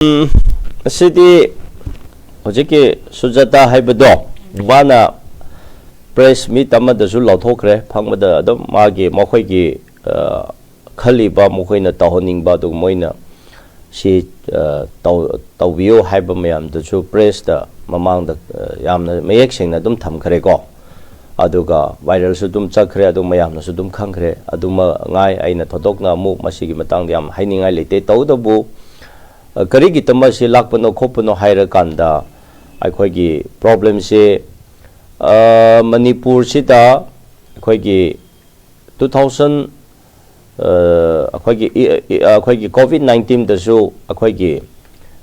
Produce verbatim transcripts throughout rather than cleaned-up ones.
ꯎꯝ, ꯑꯁꯤꯗꯤ ꯍꯧꯖꯤꯛꯀꯤ ꯁꯨꯖꯥꯇꯥ ꯍꯥꯏꯕꯗꯣ, ꯃꯥꯅ ꯄ꯭ꯔꯦꯁ ꯃꯤꯠ ꯑꯃꯗꯁꯨ ꯂꯥꯎꯊꯣꯛꯈ꯭ꯔꯦ꯫ ꯐꯪꯕꯗ ꯑꯗꯨꯝ ꯃꯥꯒꯤ, ꯃꯈꯣꯏꯒꯤ, ꯑ, ꯈꯜꯂꯤꯕ, ꯃꯈꯣꯏꯅ ꯇꯧꯍꯟꯅꯤꯡꯕ, ꯑꯗꯨꯒ ꯃꯣꯏꯅ ꯁꯤ, ꯑ, ꯇꯧ-, ꯇꯧꯕꯤꯌꯨ ꯍꯥꯏꯕ ꯃꯌꯥꯝꯗꯨꯁꯨ ꯄ꯭ꯔꯦꯁꯇ ꯃꯃꯥꯡꯗ, ꯑ, ꯌꯥꯝꯅ ꯃꯌꯦꯛ ꯁꯦꯡꯅ ꯑꯗꯨꯝ ꯊꯝꯈ꯭ꯔꯦꯀꯣ꯫ ꯑꯗꯨꯒ ꯚꯥꯏꯔꯦꯜꯁꯨ ꯑꯗꯨꯝ ꯆꯠꯈ꯭ꯔꯦ, ꯑꯗꯨ ꯃꯌꯥꯝꯅꯁꯨ ꯑꯗꯨꯝ ꯈꯪꯈ꯭ꯔꯦ꯫ ꯑꯗꯨ ꯃꯉꯥꯏ, ꯑꯩꯅ ꯊꯣꯏꯗꯣꯛꯅ ꯑꯃꯨꯛ ꯃꯁꯤꯒꯤ ꯃꯇꯥꯡꯗ ꯌꯥꯝ ꯍꯥꯏꯅꯤꯡꯉꯥꯏ ꯂꯩꯇꯦ꯫ ꯇꯧꯕꯇꯕꯨ, ꯑ, ꯀꯔꯤꯒꯤꯗꯃꯛ ꯁꯤ ꯂꯥꯛꯄꯅꯣ ꯈꯣꯠꯄꯅꯣ ꯍꯥꯏꯔꯀꯥꯟꯗ, ꯑꯩꯈꯣꯏꯒꯤ ꯄ꯭ꯔꯣꯕ꯭ꯂꯦꯝꯁꯦ, ꯑ, ꯃꯅꯤꯄꯨꯔꯁꯤꯗ ꯑꯩꯈꯣꯏꯒꯤ ꯇꯨ ꯊꯥꯎꯖꯟ, ꯑ, ꯑꯩꯈꯣꯏꯒꯤ ꯏ-, ꯏ-, ꯑꯩꯈꯣꯏꯒꯤ ꯀꯣꯚꯤꯗ ꯅꯥꯏꯟꯇꯤꯟꯗꯁꯨ ꯑꯩꯈꯣꯏꯒꯤ,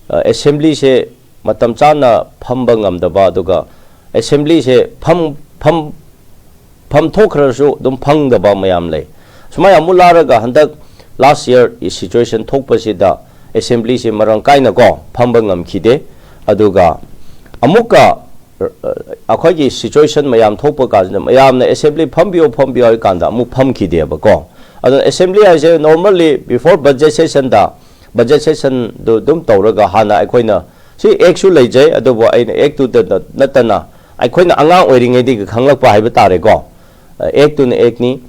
ꯑ, ꯑꯦꯁꯦꯝꯕ꯭ꯂꯤꯁꯦ ꯃꯇꯝ ꯆꯥꯅ ꯐꯝꯕ ꯉꯝꯗꯕ, ꯑꯗꯨꯒ ꯑꯦꯁꯦꯝꯕ꯭ꯂꯤꯁꯦ ꯐꯝ-, ꯐꯝ-, ꯐꯝ ꯊꯣꯛꯈ꯭ꯔꯁꯨ ꯑꯗꯨꯝ ꯐꯪꯗꯕ ꯃꯌꯥꯝ ꯂꯩ꯫ ꯁꯨꯃꯥꯏꯅ ꯑꯃꯨꯛ ꯂꯥꯛꯑꯒ ꯍꯟꯗꯛ ꯂꯥꯁ ꯌꯔ ꯁꯤꯆꯨꯋꯦꯁꯟ ꯊꯣꯛꯄꯁꯤꯗ ꯑꯦꯁꯦꯝꯕ꯭ꯂꯤꯁꯦ ꯃꯔꯥꯡ ꯀꯥꯏꯅꯀꯣ ꯐꯝꯕ ꯉꯝꯈꯤꯗꯦ꯫ ꯑꯗꯨꯒ ꯑꯃꯨꯛꯀ, ꯑ, ꯑꯩꯈꯣꯏꯒꯤ ꯁꯤꯆꯨꯋꯦꯁꯟ ꯃꯌꯥꯝ ꯊꯣꯛꯄ ꯀꯥꯟꯁꯤꯗ ꯃꯌꯥꯝꯅ ꯑꯦꯁꯦꯝꯕ꯭ꯂꯤ ꯐꯝꯕꯤꯌꯣ, ꯐꯝꯕꯤꯌꯣ ꯍꯥꯏ ꯀꯥꯟꯗ ꯑꯃꯨꯛ ꯐꯝꯈꯤꯗꯦꯕꯀꯣ꯫ ꯑꯗꯨꯅ ꯑꯦꯁꯦꯝꯕ꯭ꯂꯤ ꯍꯥꯏꯁꯦ normally before budget sessionꯗ, ꯕꯖꯦꯠ ꯁꯦꯁꯟꯗꯨ ꯑꯗꯨꯝ ꯇꯧꯔꯒ ꯍꯥꯟꯅ ꯑꯩꯈꯣꯏꯅ, ꯁꯤ ꯑꯦꯛꯁꯨ ꯂꯩꯖꯩ, ꯑꯗꯨꯕꯨ ꯑꯩꯅ ꯑꯦꯛꯇꯨꯗ ꯅꯠꯇꯅ ꯑꯩꯈꯣꯏꯅ ꯑꯉꯥꯡ ꯑꯣꯏꯔꯤꯉꯩꯗꯒꯤ ꯈꯪꯂꯛꯄ ꯍꯥꯏꯕ ꯇꯥꯔꯦꯀꯣ꯫ ꯑꯦꯛꯇꯨꯅ ꯑꯦꯛꯅꯤ꯫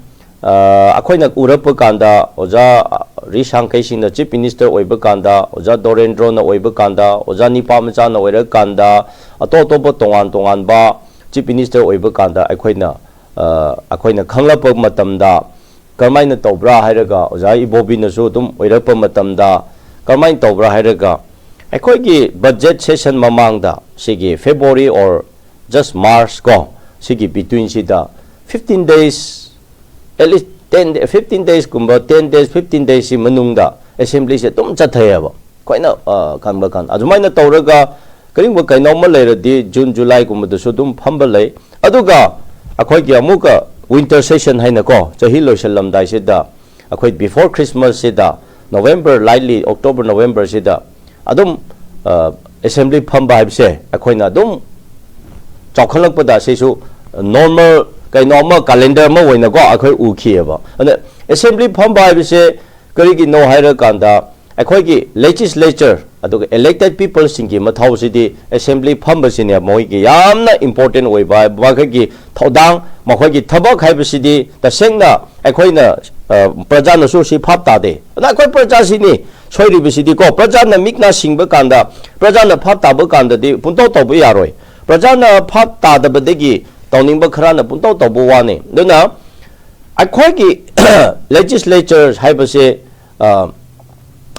ꯑ, ꯑꯩꯈꯣꯏꯅ ꯎꯔꯛꯄ ꯀꯥꯟꯗ ꯑꯣꯖꯥ ꯔꯤ ꯁꯥꯡꯈꯩꯁꯤꯡꯅ ꯆꯤꯐ ꯃꯤꯅꯤꯁꯇꯔ ꯑꯣꯏꯕ ꯀꯥꯟꯗ, ꯑꯣꯖꯥ ꯗꯣꯔꯦꯟꯗ꯭ꯔꯣꯅ ꯑꯣꯏꯕ ꯀꯥꯟꯗ, ꯑꯣꯖꯥ ꯅꯤꯄꯥ ꯃꯆꯥꯅ ꯑꯣꯏꯔꯀꯥꯟꯗ, ꯑꯇꯣꯞ ꯑꯇꯣꯞꯄ ꯇꯣꯉꯥꯟ ꯇꯣꯉꯥꯟꯕ ꯆꯤꯐ ꯃꯤꯅꯤꯁꯇꯔ ꯑꯣꯏꯕ ꯀꯥꯟꯗ ꯑꯩꯈꯣꯏꯅ, ꯑ, ꯑꯩꯈꯣꯏꯅ ꯈꯪꯂꯛꯄ ꯃꯇꯝꯗ ꯀꯔꯝꯍꯥꯏꯅ ꯇꯧꯕ꯭ꯔꯥ ꯍꯥꯏꯔꯒ, ꯑꯣꯖꯥ ꯏꯕꯣꯕꯤꯅꯁꯨ ꯑꯗꯨꯝ ꯑꯣꯏꯔꯛꯄ ꯃꯇꯝꯗ ꯀꯔꯝꯍꯥꯏꯅ ꯇꯧꯕ꯭ꯔꯥ ꯍꯥꯏꯔꯒ, ꯑꯩꯈꯣꯏꯒꯤ ꯕꯖꯦꯠ ꯁꯦꯁꯟ ꯃꯃꯥꯡꯗ, ꯁꯤꯒꯤ February or just March ꯀꯣ, ꯁꯤꯒꯤ ꯕꯤꯇ꯭ꯋꯤꯟꯁꯤꯗ fifteen days, at least ten, fifteen daysꯀꯨꯝꯕ, ten days, fifteen daysꯁꯤ ꯃꯅꯨꯡꯗ ꯑꯦꯁꯦꯝꯕ꯭ꯂꯤꯁꯦ ꯑꯗꯨꯝ ꯆꯠꯊꯩꯌꯦꯕ꯫ ꯑꯩꯈꯣꯏꯅ, ꯑ, ꯈꯟꯕ ꯀꯥꯟꯗ ꯑꯗꯨꯃꯥꯏꯅ ꯇꯧꯔꯒ ꯀꯔꯤꯒꯨꯝꯕ ꯀꯩꯅꯣꯝꯃ ꯂꯩꯔꯗꯤ ꯖꯨꯟ, ꯖꯨꯂꯥꯏꯒꯨꯝꯕꯗꯁꯨ ꯑꯗꯨꯝ ꯐꯝꯕ ꯂꯩ꯫ ꯑꯗꯨꯒ ꯑꯩꯈꯣꯏꯒꯤ ꯑꯃꯨꯛꯀ ꯋꯤꯟꯇꯔ ꯁꯦꯁꯟ ꯍꯥꯏꯅꯀꯣ, ꯆꯍꯤ ꯂꯣꯏꯁꯤꯜꯂꯝꯗꯥꯏꯁꯤꯗ, ꯑꯩꯈꯣꯏ before Christmasꯁꯤꯗ, ꯅꯣꯕꯦꯝꯕꯔ, ꯂꯥꯏꯠꯂꯤ ꯑꯣꯛꯇꯣꯕꯔ, ꯅꯣꯕꯦꯝꯕꯔꯁꯤꯗ ꯑꯗꯨꯝ, ꯑ, ꯑꯦꯁꯦꯝꯕ꯭ꯂꯤ ꯐꯝꯕ ꯍꯥꯏꯕꯁꯦ ꯑꯩꯈꯣꯏꯅ ꯑꯗꯨꯝ ꯆꯥꯎꯈꯠꯂꯛꯄꯗ ꯁꯤꯁꯨ ꯅꯣꯔꯃꯦꯜ ꯀꯩꯅꯣ ꯑꯃ, ꯀꯦꯂꯦꯟꯗꯔ ꯑꯃ ꯑꯣꯏꯅꯀꯣ ꯑꯩꯈꯣꯏ ꯎꯈꯤꯑꯕ꯫ ꯑꯗ ꯑꯦꯁꯦꯝꯕ꯭ꯂꯤ ꯐꯝꯕ ꯍꯥꯏꯕꯁꯦ ꯀꯔꯤꯒꯤꯅꯣ ꯍꯥꯏꯔꯀꯥꯟꯗ, ꯑꯩꯈꯣꯏꯒꯤ legislature ꯑꯗꯨꯒ elected peopleꯁꯤꯡꯒꯤ ꯃꯊꯧꯁꯤꯗꯤ assembly ꯐꯝꯕꯁꯤꯅꯦ ꯃꯣꯏꯒꯤ ꯌꯥꯝꯅ important ꯑꯣꯏꯕ, ꯃꯈꯣꯏꯒꯤ ꯊꯧꯗꯥꯡ, ꯃꯈꯣꯏꯒꯤ ꯊꯕꯛ ꯍꯥꯏꯕꯁꯤꯗꯤ ꯇꯁꯦꯡꯅ ꯑꯩꯈꯣꯏꯅ, ꯑ, ꯄ꯭ꯔꯖꯥꯅꯁꯨ ꯁꯤ ꯚꯥꯞ ꯇꯥꯗꯦ꯫ ꯑꯗ ꯑꯩꯈꯣꯏ ꯄ꯭ꯔꯖꯥꯁꯤꯅꯤ ꯁꯣꯏꯔꯤꯕꯁꯤꯗꯤꯀꯣ, ꯄ꯭ꯔꯖꯥꯅ ꯃꯤꯠ ꯅꯥ ꯁꯤꯡꯕ ꯀꯥꯟꯗ, ꯄ꯭ꯔꯖꯥꯅ ꯚꯥꯞ ꯇꯥꯕ ꯀꯥꯟꯗꯗꯤ ꯄꯨꯡꯇꯧ ꯇꯧꯕ ꯌꯥꯔꯣꯏ꯫ ꯄ꯭ꯔꯖꯥꯅ ꯚꯥꯞ ꯇꯥꯗꯕꯗꯒꯤ ꯇꯧꯅꯤꯡꯕ ꯈꯔꯅ ꯄꯨꯡꯇꯧ ꯇꯧꯕ ꯋꯥꯅꯤ꯫ ꯑꯗꯨꯅ ꯑꯩꯈꯣꯏꯒꯤ legislature ꯍꯥꯏꯕꯁꯦ, ꯑ,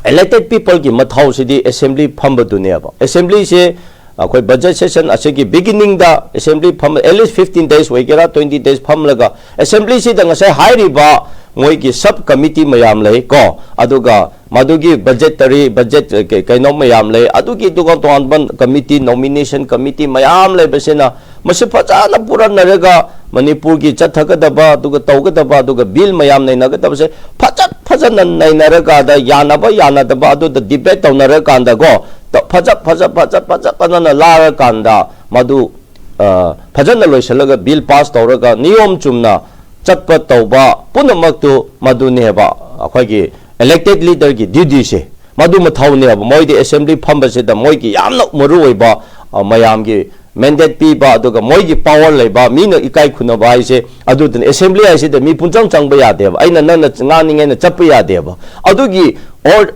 elected peopleꯒꯤ ꯃꯊꯧꯁꯤꯗꯤ assembly ꯐꯝꯕꯗꯨꯅꯦꯕ꯫ Assemblyꯁꯦ ꯑꯩꯈꯣꯏ budget session ꯑꯁꯤꯒꯤ beginningꯗ assembly ꯐꯝ, at least fifteen days ꯑꯣꯏꯒꯦꯔꯥ, twenty days ꯐꯝꯂꯒ assemblyꯁꯤꯗ ꯉꯁꯥꯏ ꯍꯥꯏꯔꯤꯕ ꯃꯣꯏꯒꯤ sub committee ꯃꯌꯥꯝ ꯂꯩ ꯀꯣ, ꯑꯗꯨꯒ ꯃꯗꯨꯒꯤ budgetary, budget, ꯑ, ꯀꯩ-, ꯀꯩꯅꯣ ꯃꯌꯥꯝ ꯂꯩ, ꯑꯗꯨꯒꯤ ꯑꯗꯨꯒ ꯇꯣꯉꯥꯟꯕ committee, nomination committee ꯃꯌꯥꯝ ꯂꯩꯕꯁꯤꯅ ꯃꯁꯤ ꯐꯖꯅ ꯄꯨꯔꯟꯅꯔꯒ ꯃꯅꯤꯄꯨꯔꯒꯤ ꯆꯠꯊꯒꯗꯕ, ꯑꯗꯨꯒ ꯇꯧꯒꯗꯕ, ꯑꯗꯨꯒ bill ꯃꯌꯥꯝ ꯅꯩꯅꯒꯗꯕꯁꯦ ꯐꯖ ꯐꯖꯅ ꯅꯩꯅꯔꯒ, ꯑꯗ ꯌꯥꯅꯕ ꯌꯥꯅꯗꯕ ꯑꯗꯨꯗ debate ꯇꯧꯅꯔꯀꯥꯟꯗꯀꯣ, ꯇ-, ꯐꯖ ꯐꯖ ꯐꯖ ꯐꯖ ꯐꯖꯅ ꯂꯥꯔꯀꯥꯟꯗ ꯃꯗꯨ, ꯑ, ꯐꯖꯅ ꯂꯣꯏꯁꯤꯜꯂꯒ bill pass ꯇꯧꯔꯒ ꯅꯤꯌꯣꯝ ꯆꯨꯝꯅ ꯆꯠꯄ ꯇꯧꯕ ꯄꯨꯝꯅꯃꯛꯇꯨ ꯃꯗꯨꯅꯦꯕ ꯑꯩꯈꯣꯏꯒꯤ elected leaderꯒꯤ dutyꯁꯦ꯫ ꯃꯗꯨ ꯃꯊꯧꯅꯦꯕ꯫ ꯃꯣꯏꯗꯤ assembly ꯐꯝꯕꯁꯤꯗ ꯃꯣꯏꯒꯤ ꯌꯥꯝꯅ ꯃꯔꯨꯑꯣꯏꯕ, ꯑ, ꯃꯌꯥꯝꯒꯤ mandate ꯄꯤꯕ, ꯑꯗꯨꯒ ꯃꯣꯏꯒꯤ power ꯂꯩꯕ, ꯃꯤꯅ ꯏꯀꯥꯏ ꯈꯨꯝꯅꯕ ꯍꯥꯏꯁꯦ ꯑꯗꯨꯗꯨꯅ꯫ Assembly ꯍꯥꯏꯁꯤꯗ ꯃꯤ ꯄꯨꯡꯆꯪ ꯆꯪꯕ ꯌꯥꯗꯦꯕ, ꯑꯩꯅ ꯅꯪꯅ ꯉꯥꯡꯅꯤꯡꯉꯦꯅ ꯆꯠꯄ ꯌꯥꯗꯦꯕ꯫ ꯑꯗꯨꯒꯤ or-,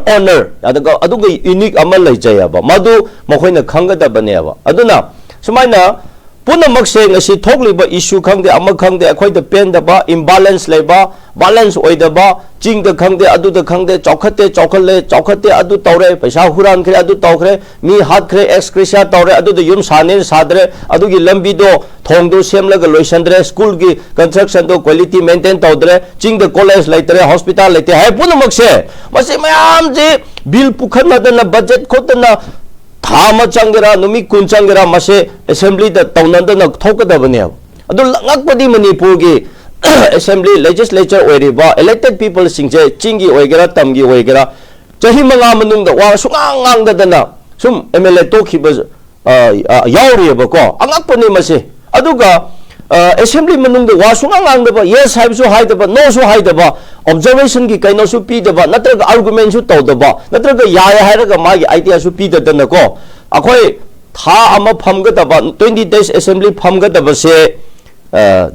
honor, ꯑꯗꯨꯒ ꯑꯗꯨꯒ unique ꯑꯃ ꯂꯩꯖꯩꯑꯕ, ꯃꯗꯨ ꯃꯈꯣꯏꯅ ꯈꯪꯒꯗꯕꯅꯦꯕ꯫ ꯑꯗꯨꯅ ꯁꯨꯃꯥꯏꯅ ꯄꯨꯝꯅꯃꯛꯁꯦ ꯉꯁꯤ ꯊꯣꯛꯂꯤꯕ issue ꯈꯪꯗꯦ, ꯑꯃ ꯈꯪꯗꯦ, ꯑꯩꯈꯣꯏꯗ ꯄꯦꯟꯗꯕ, imbalance ꯂꯩꯕ, balance ꯑꯣꯏꯗꯕ, ꯆꯤꯡꯗ ꯈꯪꯗꯦ, ꯑꯗꯨꯗ ꯈꯪꯗꯦ, ꯆꯥꯎꯈꯠꯇꯦ, ꯆꯥꯎꯈꯠꯂꯦ, ꯆꯥꯎꯈꯠꯇꯦ, ꯑꯗꯨ ꯇꯧꯔꯦ, ꯄꯩꯁꯥ ꯍꯨꯔꯥꯟꯈ꯭ꯔꯦ, ꯑꯗꯨ ꯇꯧꯈ꯭ꯔꯦ, ꯃꯤ ꯍꯥꯠꯈ꯭ꯔꯦ, ex gratia ꯇꯧꯔꯦ, ꯑꯗꯨꯗ ꯌꯨꯝ ꯁꯥꯅꯦꯅ ꯁꯥꯗ꯭ꯔꯦ, ꯑꯗꯨꯒꯤ ꯂꯝꯕꯤꯗꯣ, ꯊꯣꯡꯗꯣ ꯁꯦꯝꯂꯒ ꯂꯣꯏꯁꯟꯗ꯭ꯔꯦ, schoolꯒꯤ constructionꯗꯣ quality maintain ꯇꯧꯗ꯭ꯔꯦ, ꯆꯤꯡꯗ college ꯂꯩꯇ꯭ꯔꯦ, hospital ꯂꯩꯇꯦ ꯍꯥꯏ ꯄꯨꯝꯅꯃꯛꯁꯦ, ꯃꯁꯤ ꯃꯌꯥꯝꯁꯦ bill ꯄꯨꯈꯠꯅꯗꯅ, budget ꯈꯣꯠꯇꯅ, ꯊꯥ ꯑꯃ ꯆꯪꯒꯦꯔꯥ, ꯅꯨꯃꯤꯠ ꯀꯨꯟ ꯆꯪꯒꯦꯔꯥ, ꯃꯁꯦ assemblyꯗ ꯇꯧꯅꯗꯅ ꯊꯣꯛꯀꯗꯕꯅꯦꯕ꯫ ꯑꯗꯨ ꯉꯛꯄꯗꯤ ꯃꯅꯤꯄꯨꯔꯒꯤ assembly, legislature ꯑꯣꯏꯔꯤꯕ elected peopleꯁꯤꯡꯁꯦ, ꯆꯤꯡꯒꯤ ꯑꯣꯏꯒꯦꯔꯥ, ꯇꯝꯒꯤ ꯑꯣꯏꯒꯦꯔꯥ, ꯆꯍꯤ ꯃꯉꯥ ꯃꯅꯨꯡꯗ ꯋꯥ ꯁꯨꯉꯥꯡ ꯉꯥꯡꯗꯗꯅ ꯁꯨꯝ MLA ꯇꯣꯛꯈꯤꯕ, ꯑ, ꯑ, ꯌꯥꯎꯔꯤꯑꯕꯀꯣ꯫ ꯑꯉꯛꯄꯅꯤ ꯃꯁꯦ꯫ ꯑꯗꯨꯒ, ꯑꯦꯁꯦꯝꯕ꯭ꯂꯤ ꯃꯅꯨꯡꯗ ꯋꯥ ꯁꯨꯡꯉꯥꯡ ꯉꯥꯡꯗꯕ, ꯌꯦꯁ ꯍꯥꯏꯕꯁꯨ ꯍꯥꯏꯗꯕ, ꯅꯣꯁꯨ ꯍꯥꯏꯗꯕ, ꯑꯣꯕꯖꯔꯕꯦꯁꯟꯒꯤ ꯀꯩꯅꯣꯁꯨ ꯄꯤꯗꯕ, ꯅꯠꯇ꯭ꯔꯒ ꯑꯥꯔꯒꯨꯃꯦꯟꯁꯨ ꯇꯧꯗꯕ, ꯅꯠꯇ꯭ꯔꯒ ꯌꯥꯏ ꯍꯥꯏꯔꯒ ꯃꯥꯒꯤ ꯑꯥꯏꯗꯤꯌꯥꯁꯨ ꯄꯤꯗꯗꯅꯀꯣ, ꯑꯩꯈꯣꯏ ꯊꯥ ꯑꯃ ꯐꯝꯒꯗꯕ, twenty days assembly ꯐꯝꯒꯗꯕꯁꯦ,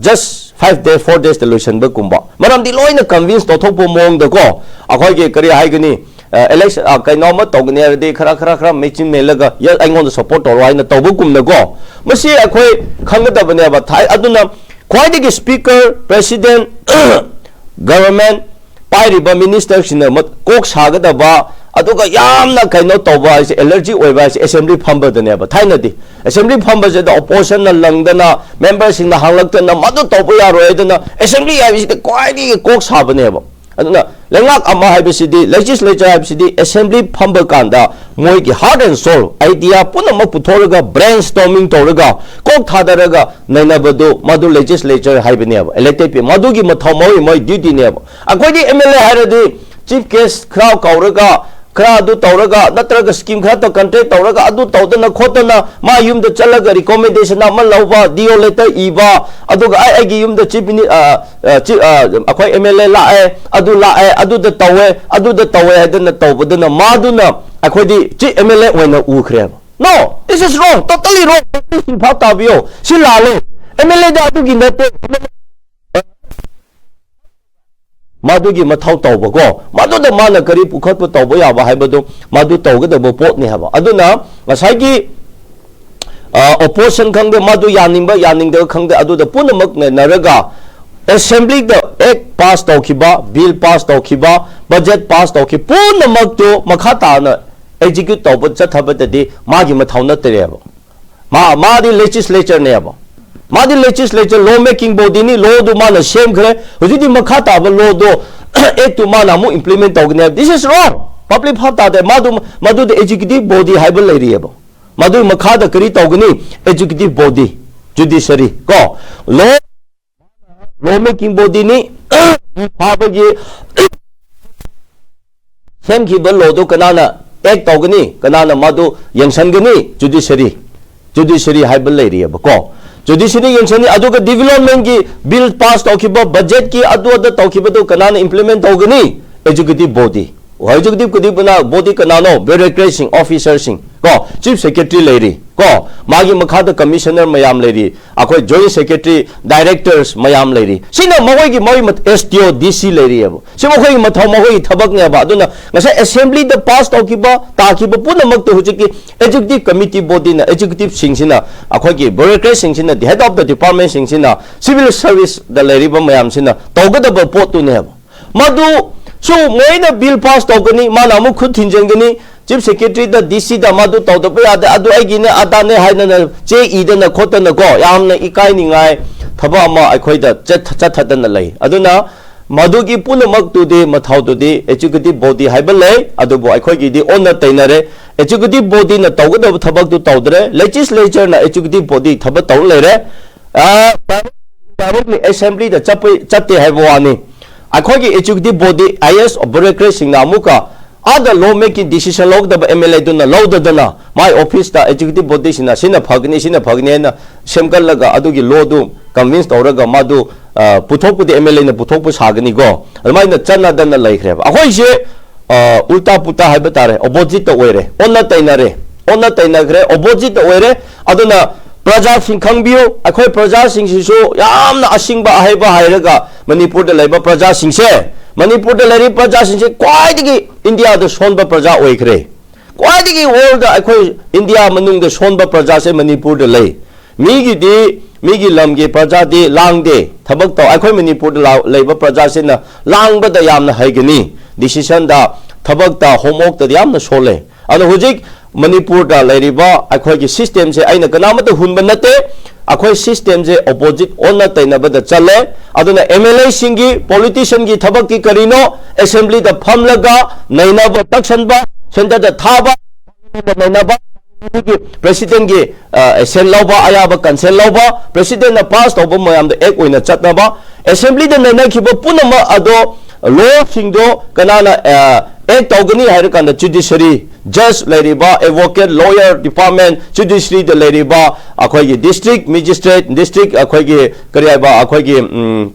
just five days, four days ꯇ ꯂꯣꯏꯁꯤꯟꯕꯒꯨꯝꯕ, ꯃꯔꯝꯗꯤ ꯂꯣꯏꯅ ꯀꯟꯚꯤꯟꯁ ꯇꯧꯊꯣꯛꯄ ꯃꯑꯣꯡꯗꯀꯣ, ꯑꯩꯈꯣꯏꯒꯤ ꯀꯔꯤ ꯍꯥꯏꯒꯅꯤ, ꯏꯂꯦꯛꯁꯟ ꯀꯩꯅꯣ ꯑꯃ ꯇꯧꯒꯅꯤ ꯍꯥꯏꯔꯗꯤ ꯈꯔ ꯈꯔ ꯈꯔ ꯃꯦꯆꯤꯟ ꯃꯦꯜꯂꯒ, "ꯌꯦꯁ, ꯑꯩꯉꯣꯟꯗ ꯁꯞꯄꯣꯔꯠ ꯇꯧꯔꯣ" ꯍꯥꯏꯅ ꯇꯧꯕꯒꯨꯝꯅꯀꯣ, ꯃꯁꯤ ꯑꯩꯈꯣꯏ ꯈꯪꯒꯗꯕꯅꯦꯕ꯫ ꯊꯥꯏ ꯑꯗꯨꯅ ꯈ꯭ꯋꯥꯏꯗꯒꯤ ꯁ꯭ꯄꯤꯀꯔ, ꯄ꯭ꯔꯦꯁꯤꯗꯦꯟ, ꯒꯚꯔꯟꯃꯦꯟꯠ ꯄꯥꯏꯔꯤꯕ ꯃꯤꯅꯤꯁꯇꯔꯁꯤꯡꯅ ꯃ- ꯀꯣꯛ ꯁꯥꯒꯗꯕ, ꯑꯗꯨꯒ ꯌꯥꯝꯅ ꯀꯩꯅꯣ ꯇꯧꯕ ꯍꯥꯏꯁꯦ, ꯑꯦꯂꯔꯖꯤ ꯑꯣꯏꯕ ꯍꯥꯏꯁꯦ ꯑꯦꯁꯦꯝꯕ꯭ꯂꯤ ꯐꯝꯕꯗꯅꯦꯕ꯫ ꯊꯥꯏꯅꯗꯤ ꯑꯦꯁꯦꯝꯕ꯭ꯂꯤ ꯐꯝꯕꯁꯤꯗ ꯑꯣꯄꯣꯖꯤꯁꯟꯅ ꯂꯪꯗꯅ, ꯃꯦꯝꯕꯔꯁꯤꯡꯅ ꯍꯥꯡꯂꯛꯇꯅ, "ꯃꯗꯨ ꯇꯧꯕ ꯌꯥꯔꯣꯏ" ꯍꯥꯏꯗꯅ, ꯑꯦꯁꯦꯝꯕ꯭ꯂꯤ ꯍꯥꯏꯕꯁꯤꯗ ꯈ꯭ꯋꯥꯏꯗꯒꯤ ꯀꯣꯛ ꯁꯥꯕꯅꯦꯕ꯫ ꯑꯗꯨꯅ ꯂꯩꯉꯥꯛ ꯑꯃ ꯍꯥꯏꯕꯁꯤꯗꯤ, ꯂꯦꯖꯤꯁꯂꯦꯆꯔ ꯍꯥꯏꯕꯁꯤꯗꯤ, ꯑꯦꯁꯦꯝꯕ꯭ꯂꯤ ꯐꯝꯕ ꯀꯥꯟꯗ ꯃꯣꯏꯒꯤ ꯍꯥꯔꯠ ꯑꯦꯟ ꯁꯣꯜ ꯑꯥꯏꯗꯤꯌꯥ ꯄꯨꯝꯅꯃꯛ ꯄꯨꯊꯣꯛꯂꯒ, ꯕ꯭ꯔꯦꯟ ꯁ꯭ꯇꯣꯔꯃꯤꯡ ꯇꯧꯔꯒ, ꯀꯣꯛ ꯊꯥꯗꯔꯒ ꯅꯩꯅꯕꯗꯨ, ꯃꯗꯨ ꯂꯦꯖꯤꯁꯂꯦꯆꯔ ꯍꯥꯏꯕꯅꯦꯕ꯫ ꯏꯂꯦꯛꯇꯦꯗ ꯄꯤ-, ꯃꯗꯨꯒꯤ ꯃꯊꯧ, ꯃꯣꯏ, ꯃꯣꯏ ꯗ꯭ꯌꯨꯇꯤꯅꯦꯕ꯫ ꯑꯩꯈꯣꯏꯗꯤ ꯑꯦꯝ ꯑꯦꯜ ꯑꯦ ꯍꯥꯏꯔꯗꯤ ꯆꯤꯐ ꯒꯦꯁ ꯈꯔ ꯀꯧꯔꯒ, ꯈꯔ ꯑꯗꯨ ꯇꯧꯔꯒ, ꯅꯠꯇ꯭ꯔꯒ ꯁ꯭ꯀꯤꯝ ꯈꯔꯇ ꯀꯟꯇ꯭ꯔꯦꯛ ꯇꯧꯔꯒ, ꯑꯗꯨ ꯇꯧꯗꯅ ꯈꯣꯠꯇꯅ, ꯃꯥ ꯌꯨꯝꯗ ꯆꯠꯂꯒ ꯔꯤꯀꯣꯃꯦꯟꯗꯦꯁꯟ ꯑꯃ ꯂꯧꯕ, ꯗꯤ ꯑꯣ ꯂꯦꯇꯔ ꯏꯕ, ꯑꯗꯨꯒ ꯑꯩ, ꯑꯩꯒꯤ ꯌꯨꯝꯗ ꯆꯤꯐ ꯃꯤꯅꯤ-, ꯑ, ꯑ, ꯆꯤ-, ꯑ, ꯑꯩꯈꯣꯏ ꯑꯦꯝ ꯑꯦꯜ ꯑꯦ ꯂꯥꯛꯑꯦ, ꯑꯗꯨ ꯂꯥꯛꯑꯦ, ꯑꯗꯨꯗ ꯇꯧꯋꯦ, ꯑꯗꯨꯗ ꯇꯧꯋꯦ ꯍꯥꯏꯗꯅ ꯇꯧꯕꯗꯨꯅ ꯃꯥꯗꯨꯅ ꯑꯩꯈꯣꯏꯗꯤ ꯆꯤꯐ ꯑꯦꯝ ꯑꯦꯜ ꯑꯦ ꯑꯣꯏꯅ ꯎꯈ꯭ꯔꯦꯕ꯫ No, this is wrong, totally wrong, ꯁꯤ ꯚꯥꯞ ꯇꯥꯕꯤꯌꯣ, ꯁꯤ ꯂꯥꯜꯂꯦ꯫ ꯑꯦꯝ ꯑꯦꯜ ꯑꯦꯗ ꯑꯗꯨꯒꯤ ꯅꯠꯇꯦ꯫ ꯃꯗꯨꯒꯤ ꯃꯊꯧ ꯇꯧꯕꯀꯣ, ꯃꯗꯨꯗ ꯃꯥꯅ ꯀꯔꯤ ꯄꯨꯈꯠꯄ ꯇꯧꯕ ꯌꯥꯕ ꯍꯥꯏꯕꯗꯨ ꯃꯗꯨ ꯇꯧꯒꯗꯕ ꯄꯣꯠꯅꯤ ꯍꯥꯏꯕ꯫ ꯑꯗꯨꯅ ꯉꯁꯥꯏꯒꯤ, ꯑ, ꯑꯣꯄꯣꯖꯤꯁꯟ ꯈꯪꯗꯦ, ꯃꯗꯨ ꯌꯥꯅꯤꯡꯕ ꯌꯥꯅꯤꯡꯗꯕ ꯈꯪꯗꯦ, ꯑꯗꯨꯗ ꯄꯨꯝꯅꯃꯛ ꯅꯩꯅꯔꯒ ꯑꯦꯁꯦꯝꯕ꯭ꯂꯤꯗ ꯑꯦꯛ ꯄꯥꯁ ꯇꯧꯈꯤꯕ, ꯕꯤꯜ ꯄꯥꯁ ꯇꯧꯈꯤꯕ, ꯕꯖꯦꯠ ꯄꯥꯁ ꯇꯧꯈꯤꯕ ꯄꯨꯝꯅꯃꯛꯇꯨ ꯃꯈꯥ ꯇꯥꯅ ꯑꯦꯛꯖꯤꯀ꯭ꯌꯨꯠ ꯇꯧꯕ ꯆꯠꯊꯕꯗꯗꯤ ꯃꯥꯒꯤ ꯃꯊꯧ ꯅꯠꯇ꯭ꯔꯦꯕ꯫ ꯃꯥ, ꯃꯥꯗꯤ ꯂꯦꯖꯤꯁꯂꯦꯆꯔꯅꯦꯕ꯫ ꯃꯥꯗꯤ ꯂꯦꯖꯤꯁꯂꯦꯆꯔ, ꯂꯣ ꯃꯦꯀꯤꯡ ꯕꯣꯗꯤꯅꯤ, ꯂꯣꯗꯨ ꯃꯥꯅ ꯁꯦꯝꯈ꯭ꯔꯦ꯫ ꯍꯧꯖꯤꯛꯇꯤ ꯃꯈꯥ ꯇꯥꯕ ꯂꯣꯗꯣ, ꯑꯦꯛꯇꯨ ꯃꯥꯅ ꯑꯃꯨꯛ ꯏꯝꯄ꯭ꯂꯤꯃꯦꯟ ꯇꯧꯒꯅꯤ ꯍꯥꯏꯕ꯫ This is wrong. ꯄꯕ꯭ꯂꯤꯛ ꯚꯥꯞ ꯇꯥꯗꯦ꯫ ꯃꯥꯗꯨ, ꯃꯗꯨꯗ ꯑꯦꯛꯖꯤꯀ꯭ꯌꯨꯇꯤꯚ ꯕꯣꯗꯤ ꯍꯥꯏꯕ ꯂꯩꯔꯤꯑꯕ꯫ ꯃꯗꯨꯒꯤ ꯃꯈꯥꯗ ꯀꯔꯤ ꯇꯧꯒꯅꯤ? ꯑꯦꯛꯖꯤꯀ꯭ꯌꯨꯇꯤꯚ ꯕꯣꯗꯤ, ꯖꯨꯗꯤꯁꯔꯤ ꯀꯣ꯫ ꯂꯣ, ꯂꯣ ꯃꯦꯀꯤꯡ ꯕꯣꯗꯤꯅꯤ꯫ ꯐꯥꯕꯒꯤ ꯁꯦꯝꯈꯤꯕ ꯂꯣꯗꯨ ꯀꯅꯥꯅ ꯑꯦꯛ ꯇꯧꯒꯅꯤ, ꯀꯅꯥꯅ ꯃꯗꯨ ꯌꯦꯡꯁꯤꯟꯒꯅꯤ? ꯖꯨꯗꯤꯁꯔꯤ, ꯖꯨꯗꯤꯁꯔꯤ ꯍꯥꯏꯕ ꯂꯩꯔꯤꯑꯕꯀꯣ꯫ Judiciary ꯌꯦꯡꯁꯤꯟꯅꯤ꯫ ꯑꯗꯨꯒ developmentꯀꯤ bill pass ꯇꯧꯈꯤꯕ, budgetꯀꯤ ꯑꯗꯨ ꯑꯗ ꯇꯧꯈꯤꯕꯗꯨ ꯀꯅꯥꯅ implement ꯇꯧꯒꯅꯤ? Executive body꯫ Executive body ꯀꯅꯥ, body ꯀꯅꯥꯅꯣ? Bureaucratꯁꯤꯡ, officerꯁꯤꯡ ꯀꯣ, chief secretary ꯂꯩꯔꯤ ꯀꯣ, ꯃꯥꯒꯤ ꯃꯈꯥꯗ commissioner ꯃꯌꯥꯝ ꯂꯩꯔꯤ, ꯑꯩꯈꯣꯏ joint secretary, directors ꯃꯌꯥꯝ ꯂꯩꯔꯤ꯫ ꯁꯤꯅ ꯃꯈꯣꯏꯒꯤ, ꯃꯈꯣꯏ ꯃꯠ-, S D O, D C ꯂꯩꯔꯤꯑꯕ꯫ ꯁꯤ ꯃꯈꯣꯏꯒꯤ ꯃꯊꯧ, ꯃꯈꯣꯏꯒꯤ ꯊꯕꯛꯅꯦꯕ꯫ ꯑꯗꯨꯅ ꯉꯁꯥꯏ assemblyꯗ pass ꯇꯧꯈꯤꯕ, ꯇꯥꯈꯤꯕ ꯄꯨꯝꯅꯃꯛꯇꯨ ꯍꯧꯖꯤꯛꯀꯤ executive committee bodyꯅ, executiveꯁꯤꯡꯁꯤꯅ, ꯑꯩꯈꯣꯏꯒꯤ bureaucratꯁꯤꯡꯁꯤꯅ, the head of the departmentꯁꯤꯡꯁꯤꯅ, civil serviceꯗ ꯂꯩꯔꯤꯕ ꯃꯌꯥꯝꯁꯤꯅ ꯇꯧꯒꯗꯕ ꯄꯣꯠꯇꯨꯅꯦꯕ꯫ ꯃꯗꯨ ꯁꯨ ꯃꯣꯏꯅ bill pass ꯇꯧꯒꯅꯤ, ꯃꯥꯅ ꯑꯃꯨꯛ ꯈꯨꯠ ꯊꯤꯟꯖꯤꯟꯒꯅꯤ, chief secretaryꯗ, DCꯗ ꯃꯗꯨ ꯇꯧꯗꯕ ꯌꯥꯗꯦ, ꯑꯗꯨ ꯑꯩꯒꯤꯅꯦ, ꯑꯗꯥꯅꯦ ꯍꯥꯏꯗꯅ ꯆꯦ ꯏꯗꯅ ꯈꯣꯠꯇꯅꯀꯣ, ꯌꯥꯝꯅ ꯏꯀꯥꯏꯅꯤꯡꯉꯥꯏ ꯊꯕꯛ ꯑꯃ ꯑꯩꯈꯣꯏꯗ ꯆꯠ-, ꯆꯠꯊꯗꯅ ꯂꯩ꯫ ꯑꯗꯨꯅ ꯃꯗꯨꯒꯤ ꯄꯨꯝꯅꯃꯛꯇꯨꯗꯤ, ꯃꯊꯧꯗꯨꯗꯤ executive body ꯍꯥꯏꯕ ꯂꯩ, ꯑꯗꯨꯕꯨ ꯑꯩꯈꯣꯏꯒꯤꯗꯤ ꯑꯣꯟꯅ ꯇꯩꯅꯔꯦ꯫ Executive bodyꯅ ꯇꯧꯒꯗꯕ ꯊꯕꯛꯇꯨ ꯇꯧꯗ꯭ꯔꯦ, legislatureꯅ executive body ꯊꯕꯛ ꯇꯧꯔ ꯂꯩꯔꯦ꯫ ꯑ, directly assemblyꯗ ꯆꯠꯄ, ꯆꯠꯇꯦ ꯍꯥꯏꯕ ꯋꯥꯅꯤ꯫ ꯑꯩꯈꯣꯏꯒꯤ executive body, highest bureaucratꯁꯤꯡꯅ ꯑꯃꯨꯛꯀ ꯑꯥꯗ law making decision ꯂꯧꯒꯗꯕ MLAꯗꯨꯅ ꯂꯧꯗꯗꯅ, ꯃꯥꯏ officeꯇ executive bodyꯁꯤꯡꯅ ꯁꯤꯅ ꯐꯒꯅꯤ, ꯁꯤꯅ ꯐꯒꯅꯤ ꯍꯥꯏꯅ ꯁꯦꯝꯒꯠꯂꯒ, ꯑꯗꯨꯒꯤ lawꯗꯨ convince ꯇꯧꯔꯒ ꯃꯥꯗꯨ, ꯑ, ꯄꯨꯊꯣꯛꯄꯗꯤ MLAꯅ ꯄꯨꯊꯣꯛꯄ ꯁꯥꯒꯅꯤꯀꯣ꯫ ꯑꯗꯨꯃꯥꯏꯅ ꯆꯠꯅꯗꯅ ꯂꯩꯈ꯭ꯔꯦꯕ꯫ ꯑꯩꯈꯣꯏꯁꯦ, ꯑ, ꯎꯜꯇꯥ ꯄꯨꯜꯇꯥ ꯍꯥꯏꯕ ꯇꯥꯔꯦ, oppositeꯇ ꯑꯣꯏꯔꯦ, ꯑꯣꯟꯅ ꯇꯩꯅꯔꯦ, ꯑꯣꯟꯅ ꯇꯩꯅꯈ꯭ꯔꯦ, oppositeꯇ ꯑꯣꯏꯔꯦ꯫ ꯑꯗꯨꯅ ꯄ꯭ꯔꯖꯥꯁꯤꯡ ꯈꯪꯕꯤꯌꯨ, ꯑꯩꯈꯣꯏ ꯄ꯭ꯔꯖꯥꯁꯤꯡꯁꯤꯁꯨ ꯌꯥꯝꯅ ꯑꯁꯤꯡꯕ ꯑꯍꯩꯕ ꯍꯥꯏꯔꯒ ꯃꯅꯤꯄꯨꯔꯗ ꯂꯩꯕ ꯄ꯭ꯔꯖꯥꯁꯤꯡꯁꯦ, ꯃꯅꯤꯄꯨꯔꯗ ꯂꯩꯔꯤꯕ ꯄ꯭ꯔꯖꯥꯁꯤꯡꯁꯦ ꯈ꯭ꯋꯥꯏꯗꯒꯤ ꯏꯟꯗꯤꯌꯥꯗ ꯁꯣꯟꯕ ꯄ꯭ꯔꯖꯥ ꯑꯣꯏꯈ꯭ꯔꯦ꯫ ꯈ꯭ꯋꯥꯏꯗꯒꯤ worldꯗ ꯑꯩꯈꯣꯏ ꯏꯟꯗꯤꯌꯥ ꯃꯅꯨꯡꯗ ꯁꯣꯟꯕ ꯄ꯭ꯔꯖꯥꯁꯦ ꯃꯅꯤꯄꯨꯔꯗ ꯂꯩ꯫ ꯃꯤꯒꯤꯗꯤ, ꯃꯤꯒꯤ ꯂꯝꯒꯤ ꯄ꯭ꯔꯖꯥꯗꯤ ꯂꯥꯡꯗꯦ, ꯊꯕꯛ ꯇꯧ꯫ ꯑꯩꯈꯣꯏ ꯃꯅꯤꯄꯨꯔꯗ ꯂꯥ-, ꯂꯩꯕ ꯄ꯭ꯔꯖꯥꯁꯤꯅ ꯂꯥꯡꯕꯗ ꯌꯥꯝꯅ ꯍꯩꯒꯅꯤ, decisionꯗ, ꯊꯕꯛꯇ, homeworkꯇꯗꯤ ꯌꯥꯝꯅ ꯁꯣꯜꯂꯦ꯫ ꯑꯗꯣ ꯍꯧꯖꯤꯛ ꯃꯅꯤꯄꯨꯔꯗ ꯂꯩꯔꯤꯕ ꯑꯩꯈꯣꯏꯒꯤ systemꯁꯦ ꯑꯩꯅ ꯀꯅꯥꯃꯠꯇ ꯍꯨꯟꯕ ꯅꯠꯇꯦ꯫ ꯑꯩꯈꯣꯏ systemꯁꯦ opposite, ꯑꯣꯟꯅ ꯇꯩꯅꯕꯗ ꯆꯠꯂꯦ꯫ ꯑꯗꯨꯅ MLAꯁꯤꯡꯒꯤ, politicianꯒꯤ ꯊꯕꯛꯇꯤ ꯀꯔꯤꯅꯣ? Assemblyꯗ ꯐꯝꯂꯒ ꯅꯩꯅꯕ ꯇꯛꯁꯟꯕ, centreꯗ ꯊꯥꯕ, ꯅꯩꯅꯕ, presidentꯒꯤ, ꯑ, assent ꯂꯧꯕ, ꯑꯌꯥꯕ consent ꯂꯧꯕ, presidentꯅ pass ꯇꯧꯕ ꯃꯌꯥꯝꯗ act ꯑꯣꯏꯅ ꯆꯠꯅꯕ, assemblyꯗ ꯅꯩꯅꯈꯤꯕ ꯄꯨꯝꯅꯃꯛ ꯑꯗꯣ, lawꯁꯤꯡꯗꯣ ꯀꯅꯥꯅ, ꯑ, act ꯇꯧꯒꯅꯤ ꯍꯥꯏꯔꯀꯥꯟꯗ judiciary Judge ꯂꯩꯔꯤꯕ, advocate, lawyer department, judiciaryꯗ ꯂꯩꯔꯤꯕ ꯑꯩꯈꯣꯏꯒꯤ district magistrate, district ꯑꯩꯈꯣꯏꯒꯤ ꯀꯔꯤ ꯍꯥꯏꯕ, ꯑꯩꯈꯣꯏꯒꯤ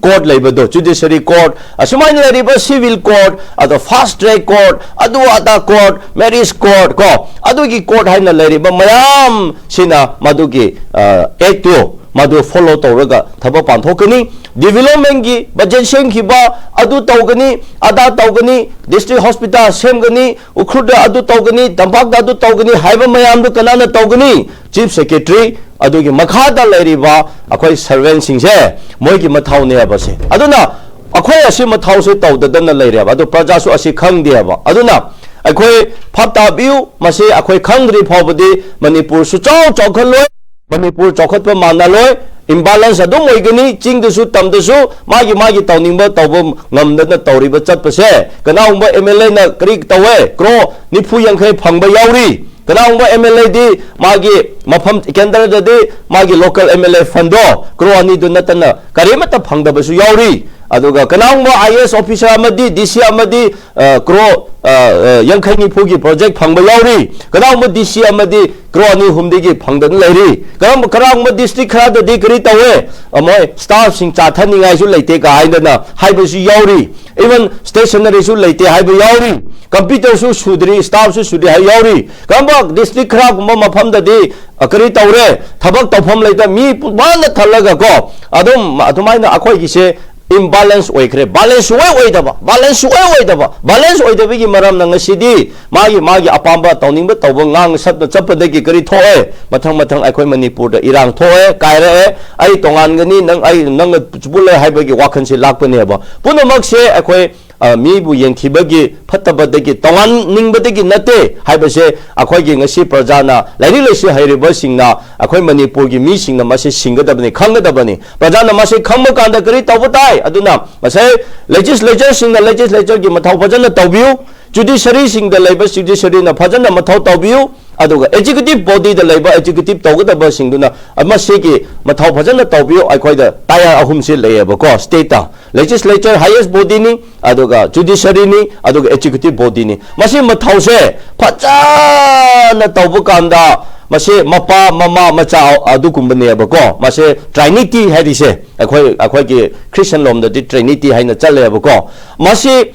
court ꯂꯩꯕꯗꯣ, judiciary court, ꯑꯁꯨꯃꯥꯏꯅ ꯂꯩꯔꯤꯕ civil court, ꯑꯗꯣ fast track court, ꯑꯗꯨ ꯑꯗꯥ court, marriage court ꯀꯣ, ꯑꯗꯨꯒꯤ court ꯍꯥꯏꯅ ꯂꯩꯔꯤꯕ ꯃꯌꯥꯝꯁꯤꯅ ꯃꯗꯨꯒꯤ ꯑꯦꯛꯇꯣ ꯃꯗꯨ follow ꯇꯧꯔꯒ ꯊꯕꯛ ꯄꯥꯡꯊꯣꯛꯀꯅꯤ꯫ Developmentꯀꯤ budget ꯁꯦꯝꯈꯤꯕ, ꯑꯗꯨ ꯇꯧꯒꯅꯤ, ꯑꯗꯥ ꯇꯧꯒꯅꯤ, district hospital ꯁꯦꯝꯒꯅꯤ, ꯎꯈ꯭ꯔꯨꯜꯗ ꯑꯗꯨ ꯇꯧꯒꯅꯤ, ꯇꯝꯄꯥꯛꯇ ꯑꯗꯨ ꯇꯧꯒꯅꯤ ꯍꯥꯏꯕ ꯃꯌꯥꯝꯗꯨ ꯀꯅꯥꯅ ꯇꯧꯒꯅꯤ? Chief Secretary, ꯑꯗꯨꯒꯤ ꯃꯈꯥꯗ ꯂꯩꯔꯤꯕ ꯑꯩꯈꯣꯏ servantꯁꯤꯡꯁꯦ, ꯃꯣꯏꯒꯤ ꯃꯊꯧꯅꯦꯕꯁꯦ꯫ ꯑꯗꯨꯅ ꯑꯩꯈꯣꯏ ꯑꯁꯤ ꯃꯊꯧꯁꯦ ꯇꯧꯗꯗꯅ ꯂꯩꯔꯦꯕ, ꯑꯗꯨ ꯄ꯭ꯔꯖꯥꯁꯨ ꯑꯁꯤ ꯈꯪꯗꯦꯕ꯫ ꯑꯗꯨꯅ ꯑꯩꯈꯣꯏ ꯚꯥꯞ ꯇꯥꯕꯤꯌꯨ, ꯃꯁꯤ ꯑꯩꯈꯣꯏ ꯈꯪꯗ꯭ꯔꯤ ꯐꯥꯎꯕꯗꯤ ꯃꯅꯤꯄꯨꯔ ꯁꯨꯆꯥꯎ ꯆꯥꯎꯈꯠꯂꯣꯏ, ꯃꯅꯤꯄꯨꯔ ꯆꯥꯎꯈꯠꯄ ꯃꯥꯟꯅꯂꯣꯏ, imbalance ꯑꯗꯨꯝ ꯑꯣꯏꯒꯅꯤ꯫ ꯆꯤꯡꯗꯁꯨ ꯇꯝꯗꯁꯨ ꯃꯥꯒꯤ ꯃꯥꯒꯤ ꯇꯧꯅꯤꯡꯕ ꯇꯧꯕ ꯉꯝꯗꯅ ꯇꯧꯔꯤꯕ ꯆꯠꯄꯁꯦ, ꯀꯅꯥꯒꯨꯝꯕ MLAꯅ ꯀꯔꯤ ꯇꯧꯋꯦ, crore ꯅꯤꯐꯨ ꯌꯥꯡꯈꯩ ꯐꯪꯕ ꯌꯥꯎꯔꯤ꯫ ꯀꯅꯥꯒꯨꯝꯕ MLAꯗꯤ ꯃꯥꯒꯤ ꯃꯐꯝ ꯀꯦꯟꯗ꯭ꯔꯗꯗꯤ ꯃꯥꯒꯤ local MLA fundꯗꯣ crore ꯑꯅꯤꯗꯨ ꯅꯠꯇꯅ ꯀꯔꯤꯃꯠꯇ ꯐꯪꯗꯕꯁꯨ ꯌꯥꯎꯔꯤ꯫ ꯑꯗꯨꯒ ꯀꯅꯥꯒꯨꯝꯕ IAS officer ꯑꯃꯗꯤ DC ꯑꯃꯗꯤ crore ꯌꯥꯡꯈꯩ ꯅꯤꯐꯨꯒꯤ project ꯐꯪꯕ ꯌꯥꯎꯔꯤ꯫ ꯀꯅꯥꯒꯨꯝꯕ DC ꯑꯃꯗꯤ crore ꯑꯅꯤ ꯑꯍꯨꯝꯗꯒꯤ ꯐꯪꯗꯅ ꯂꯩꯔꯤ꯫ ꯀꯔꯝꯕ, ꯀꯅꯥꯒꯨꯝꯕ district ꯈꯔꯗꯗꯤ ꯀꯔꯤ ꯇꯧꯋꯦ, ꯃꯣꯏ staffꯁꯤꯡ ꯆꯥꯊꯅꯤꯡꯉꯥꯏꯁꯨ ꯂꯩꯇꯦ ꯀꯥ ꯍꯥꯏꯗꯅ ꯍꯥꯏꯕꯁꯨ ꯌꯥꯎꯔꯤ꯫ Even stationaryꯁꯨ ꯂꯩꯇꯦ ꯍꯥꯏꯕ ꯌꯥꯎꯔꯤ꯫ Computerꯁꯨ ꯁꯨꯗ꯭ꯔꯤ, staffꯁꯨ ꯁꯨꯗ꯭ꯔꯤ ꯍꯥꯏ ꯌꯥꯎꯔꯤ꯫ ꯀꯔꯝꯕ district ꯈꯔꯒꯨꯝꯕ ꯃꯐꯝꯗꯗꯤ ꯀꯔꯤ ꯇꯧꯔꯦ, ꯊꯕꯛ ꯇꯧꯐꯝ ꯂꯩꯇ, ꯃꯤ ꯄꯨ-, ꯋꯥꯅ ꯊꯜꯂꯒ ꯀꯣ, ꯑꯗꯨꯝ ꯑꯗꯨꯃꯥꯏꯅ ꯑꯩꯈꯣꯏꯒꯤꯁꯦ imbalance ꯑꯣꯏꯈ꯭ꯔꯦ꯫ Balance ꯁꯨꯡꯑꯣꯏ ꯑꯣꯏꯗꯕ, balance ꯁꯨꯡꯑꯣꯏ ꯑꯣꯏꯗꯕ, balance ꯑꯣꯏꯗꯕꯒꯤ ꯃꯔꯝꯅ ꯉꯁꯤꯗꯤ ꯃꯥꯒꯤ, ꯃꯥꯒꯤ ꯑꯄꯥꯝꯕ ꯇꯧꯅꯤꯡꯕ ꯇꯧꯕ, ꯉꯥꯡ ꯁꯛꯅ ꯆꯠꯄꯗꯒꯤ ꯀꯔꯤ ꯊꯣꯛꯑꯦ? ꯃꯊꯪ ꯃꯊꯪ ꯑꯩꯈꯣꯏ ꯃꯅꯤꯄꯨꯔꯗ ꯏꯔꯥꯡ ꯊꯣꯛꯑꯦ, ꯀꯥꯏꯔꯛꯑꯦ, ꯑꯩ ꯇꯣꯉꯥꯟꯒꯅꯤ, ꯅꯪ, ꯑꯩ, ꯅꯪꯒ ꯄꯨꯜꯂꯦ ꯍꯥꯏꯕꯒꯤ ꯋꯥꯈꯜꯁꯦ ꯂꯥꯛꯄꯅꯦꯕ꯫ ꯄꯨꯝꯅꯃꯛꯁꯦ ꯑꯩꯈꯣꯏ ꯑ, ꯃꯤꯕꯨ ꯌꯦꯡꯊꯤꯕꯒꯤ, ꯐꯠꯇꯕꯗꯒꯤ, ꯇꯣꯉꯥꯟꯅꯤꯡꯕꯗꯒꯤ ꯅꯠꯇꯦ ꯍꯥꯏꯕꯁꯦ ꯑꯩꯈꯣꯏꯒꯤ ꯉꯁꯤ ꯄ꯭ꯔꯖꯥꯅ, ꯂꯥꯏꯔꯤꯛ ꯂꯥꯏꯁꯨ ꯍꯩꯔꯤꯕꯁꯤꯡꯅ, ꯑꯩꯈꯣꯏ ꯃꯅꯤꯄꯨꯔꯒꯤ ꯃꯤꯁꯤꯡꯅ ꯃꯁꯤ ꯁꯤꯡꯒꯗꯕꯅꯤ, ꯈꯪꯒꯗꯕꯅꯤ꯫ ꯄ꯭ꯔꯖꯥꯅ ꯃꯁꯤ ꯈꯪꯕ ꯀꯥꯟꯗ ꯀꯔꯤ ꯇꯧꯕ ꯇꯥꯏ? ꯑꯗꯨꯅ ꯉꯁꯥꯏ legislatureꯁꯤꯡꯅ legislatureꯒꯤ ꯃꯊꯧ ꯐꯖꯅ ꯇꯧꯕꯤꯌꯨ, judiciaryꯁꯤꯡꯗ ꯂꯩꯕ judiciaryꯅ ꯐꯖꯅ ꯃꯊꯧ ꯇꯧꯕꯤꯌꯨ, ꯑꯗꯨꯒ executive bodyꯗ ꯂꯩꯕ executive ꯇꯧꯒꯗꯕꯁꯤꯡꯗꯨꯅ ꯃꯁꯤꯒꯤ ꯃꯊꯧ ꯐꯖꯅ ꯇꯧꯕꯤꯌꯨ꯫ ꯑꯩꯈꯣꯏꯗ tier ꯑꯍꯨꯝꯁꯤ ꯂꯩꯌꯦꯕꯀꯣ stateꯇ꯫ Legislature highest bodyꯅꯤ, ꯑꯗꯨꯒ judiciaryꯅꯤ, ꯑꯗꯨꯒ executive bodyꯅꯤ꯫ ꯃꯁꯤ ꯃꯊꯧꯁꯦ ꯐꯖꯅ ꯇꯧꯕ ꯀꯥꯟꯗ ꯃꯁꯤ ꯃꯄꯥ, ꯃꯃꯥ, ꯃꯆꯥ ꯑꯗꯨꯒꯨꯝꯕꯅꯦꯕꯀꯣ꯫ ꯃꯁꯤ Trinity ꯍꯥꯏꯔꯤꯁꯦ ꯑꯩꯈꯣꯏ, ꯑꯩꯈꯣꯏꯒꯤ Christian ꯂꯣꯝꯗꯗꯤ Trinity ꯍꯥꯏꯅ ꯆꯠꯂꯦꯕꯀꯣ꯫ ꯃꯁꯤ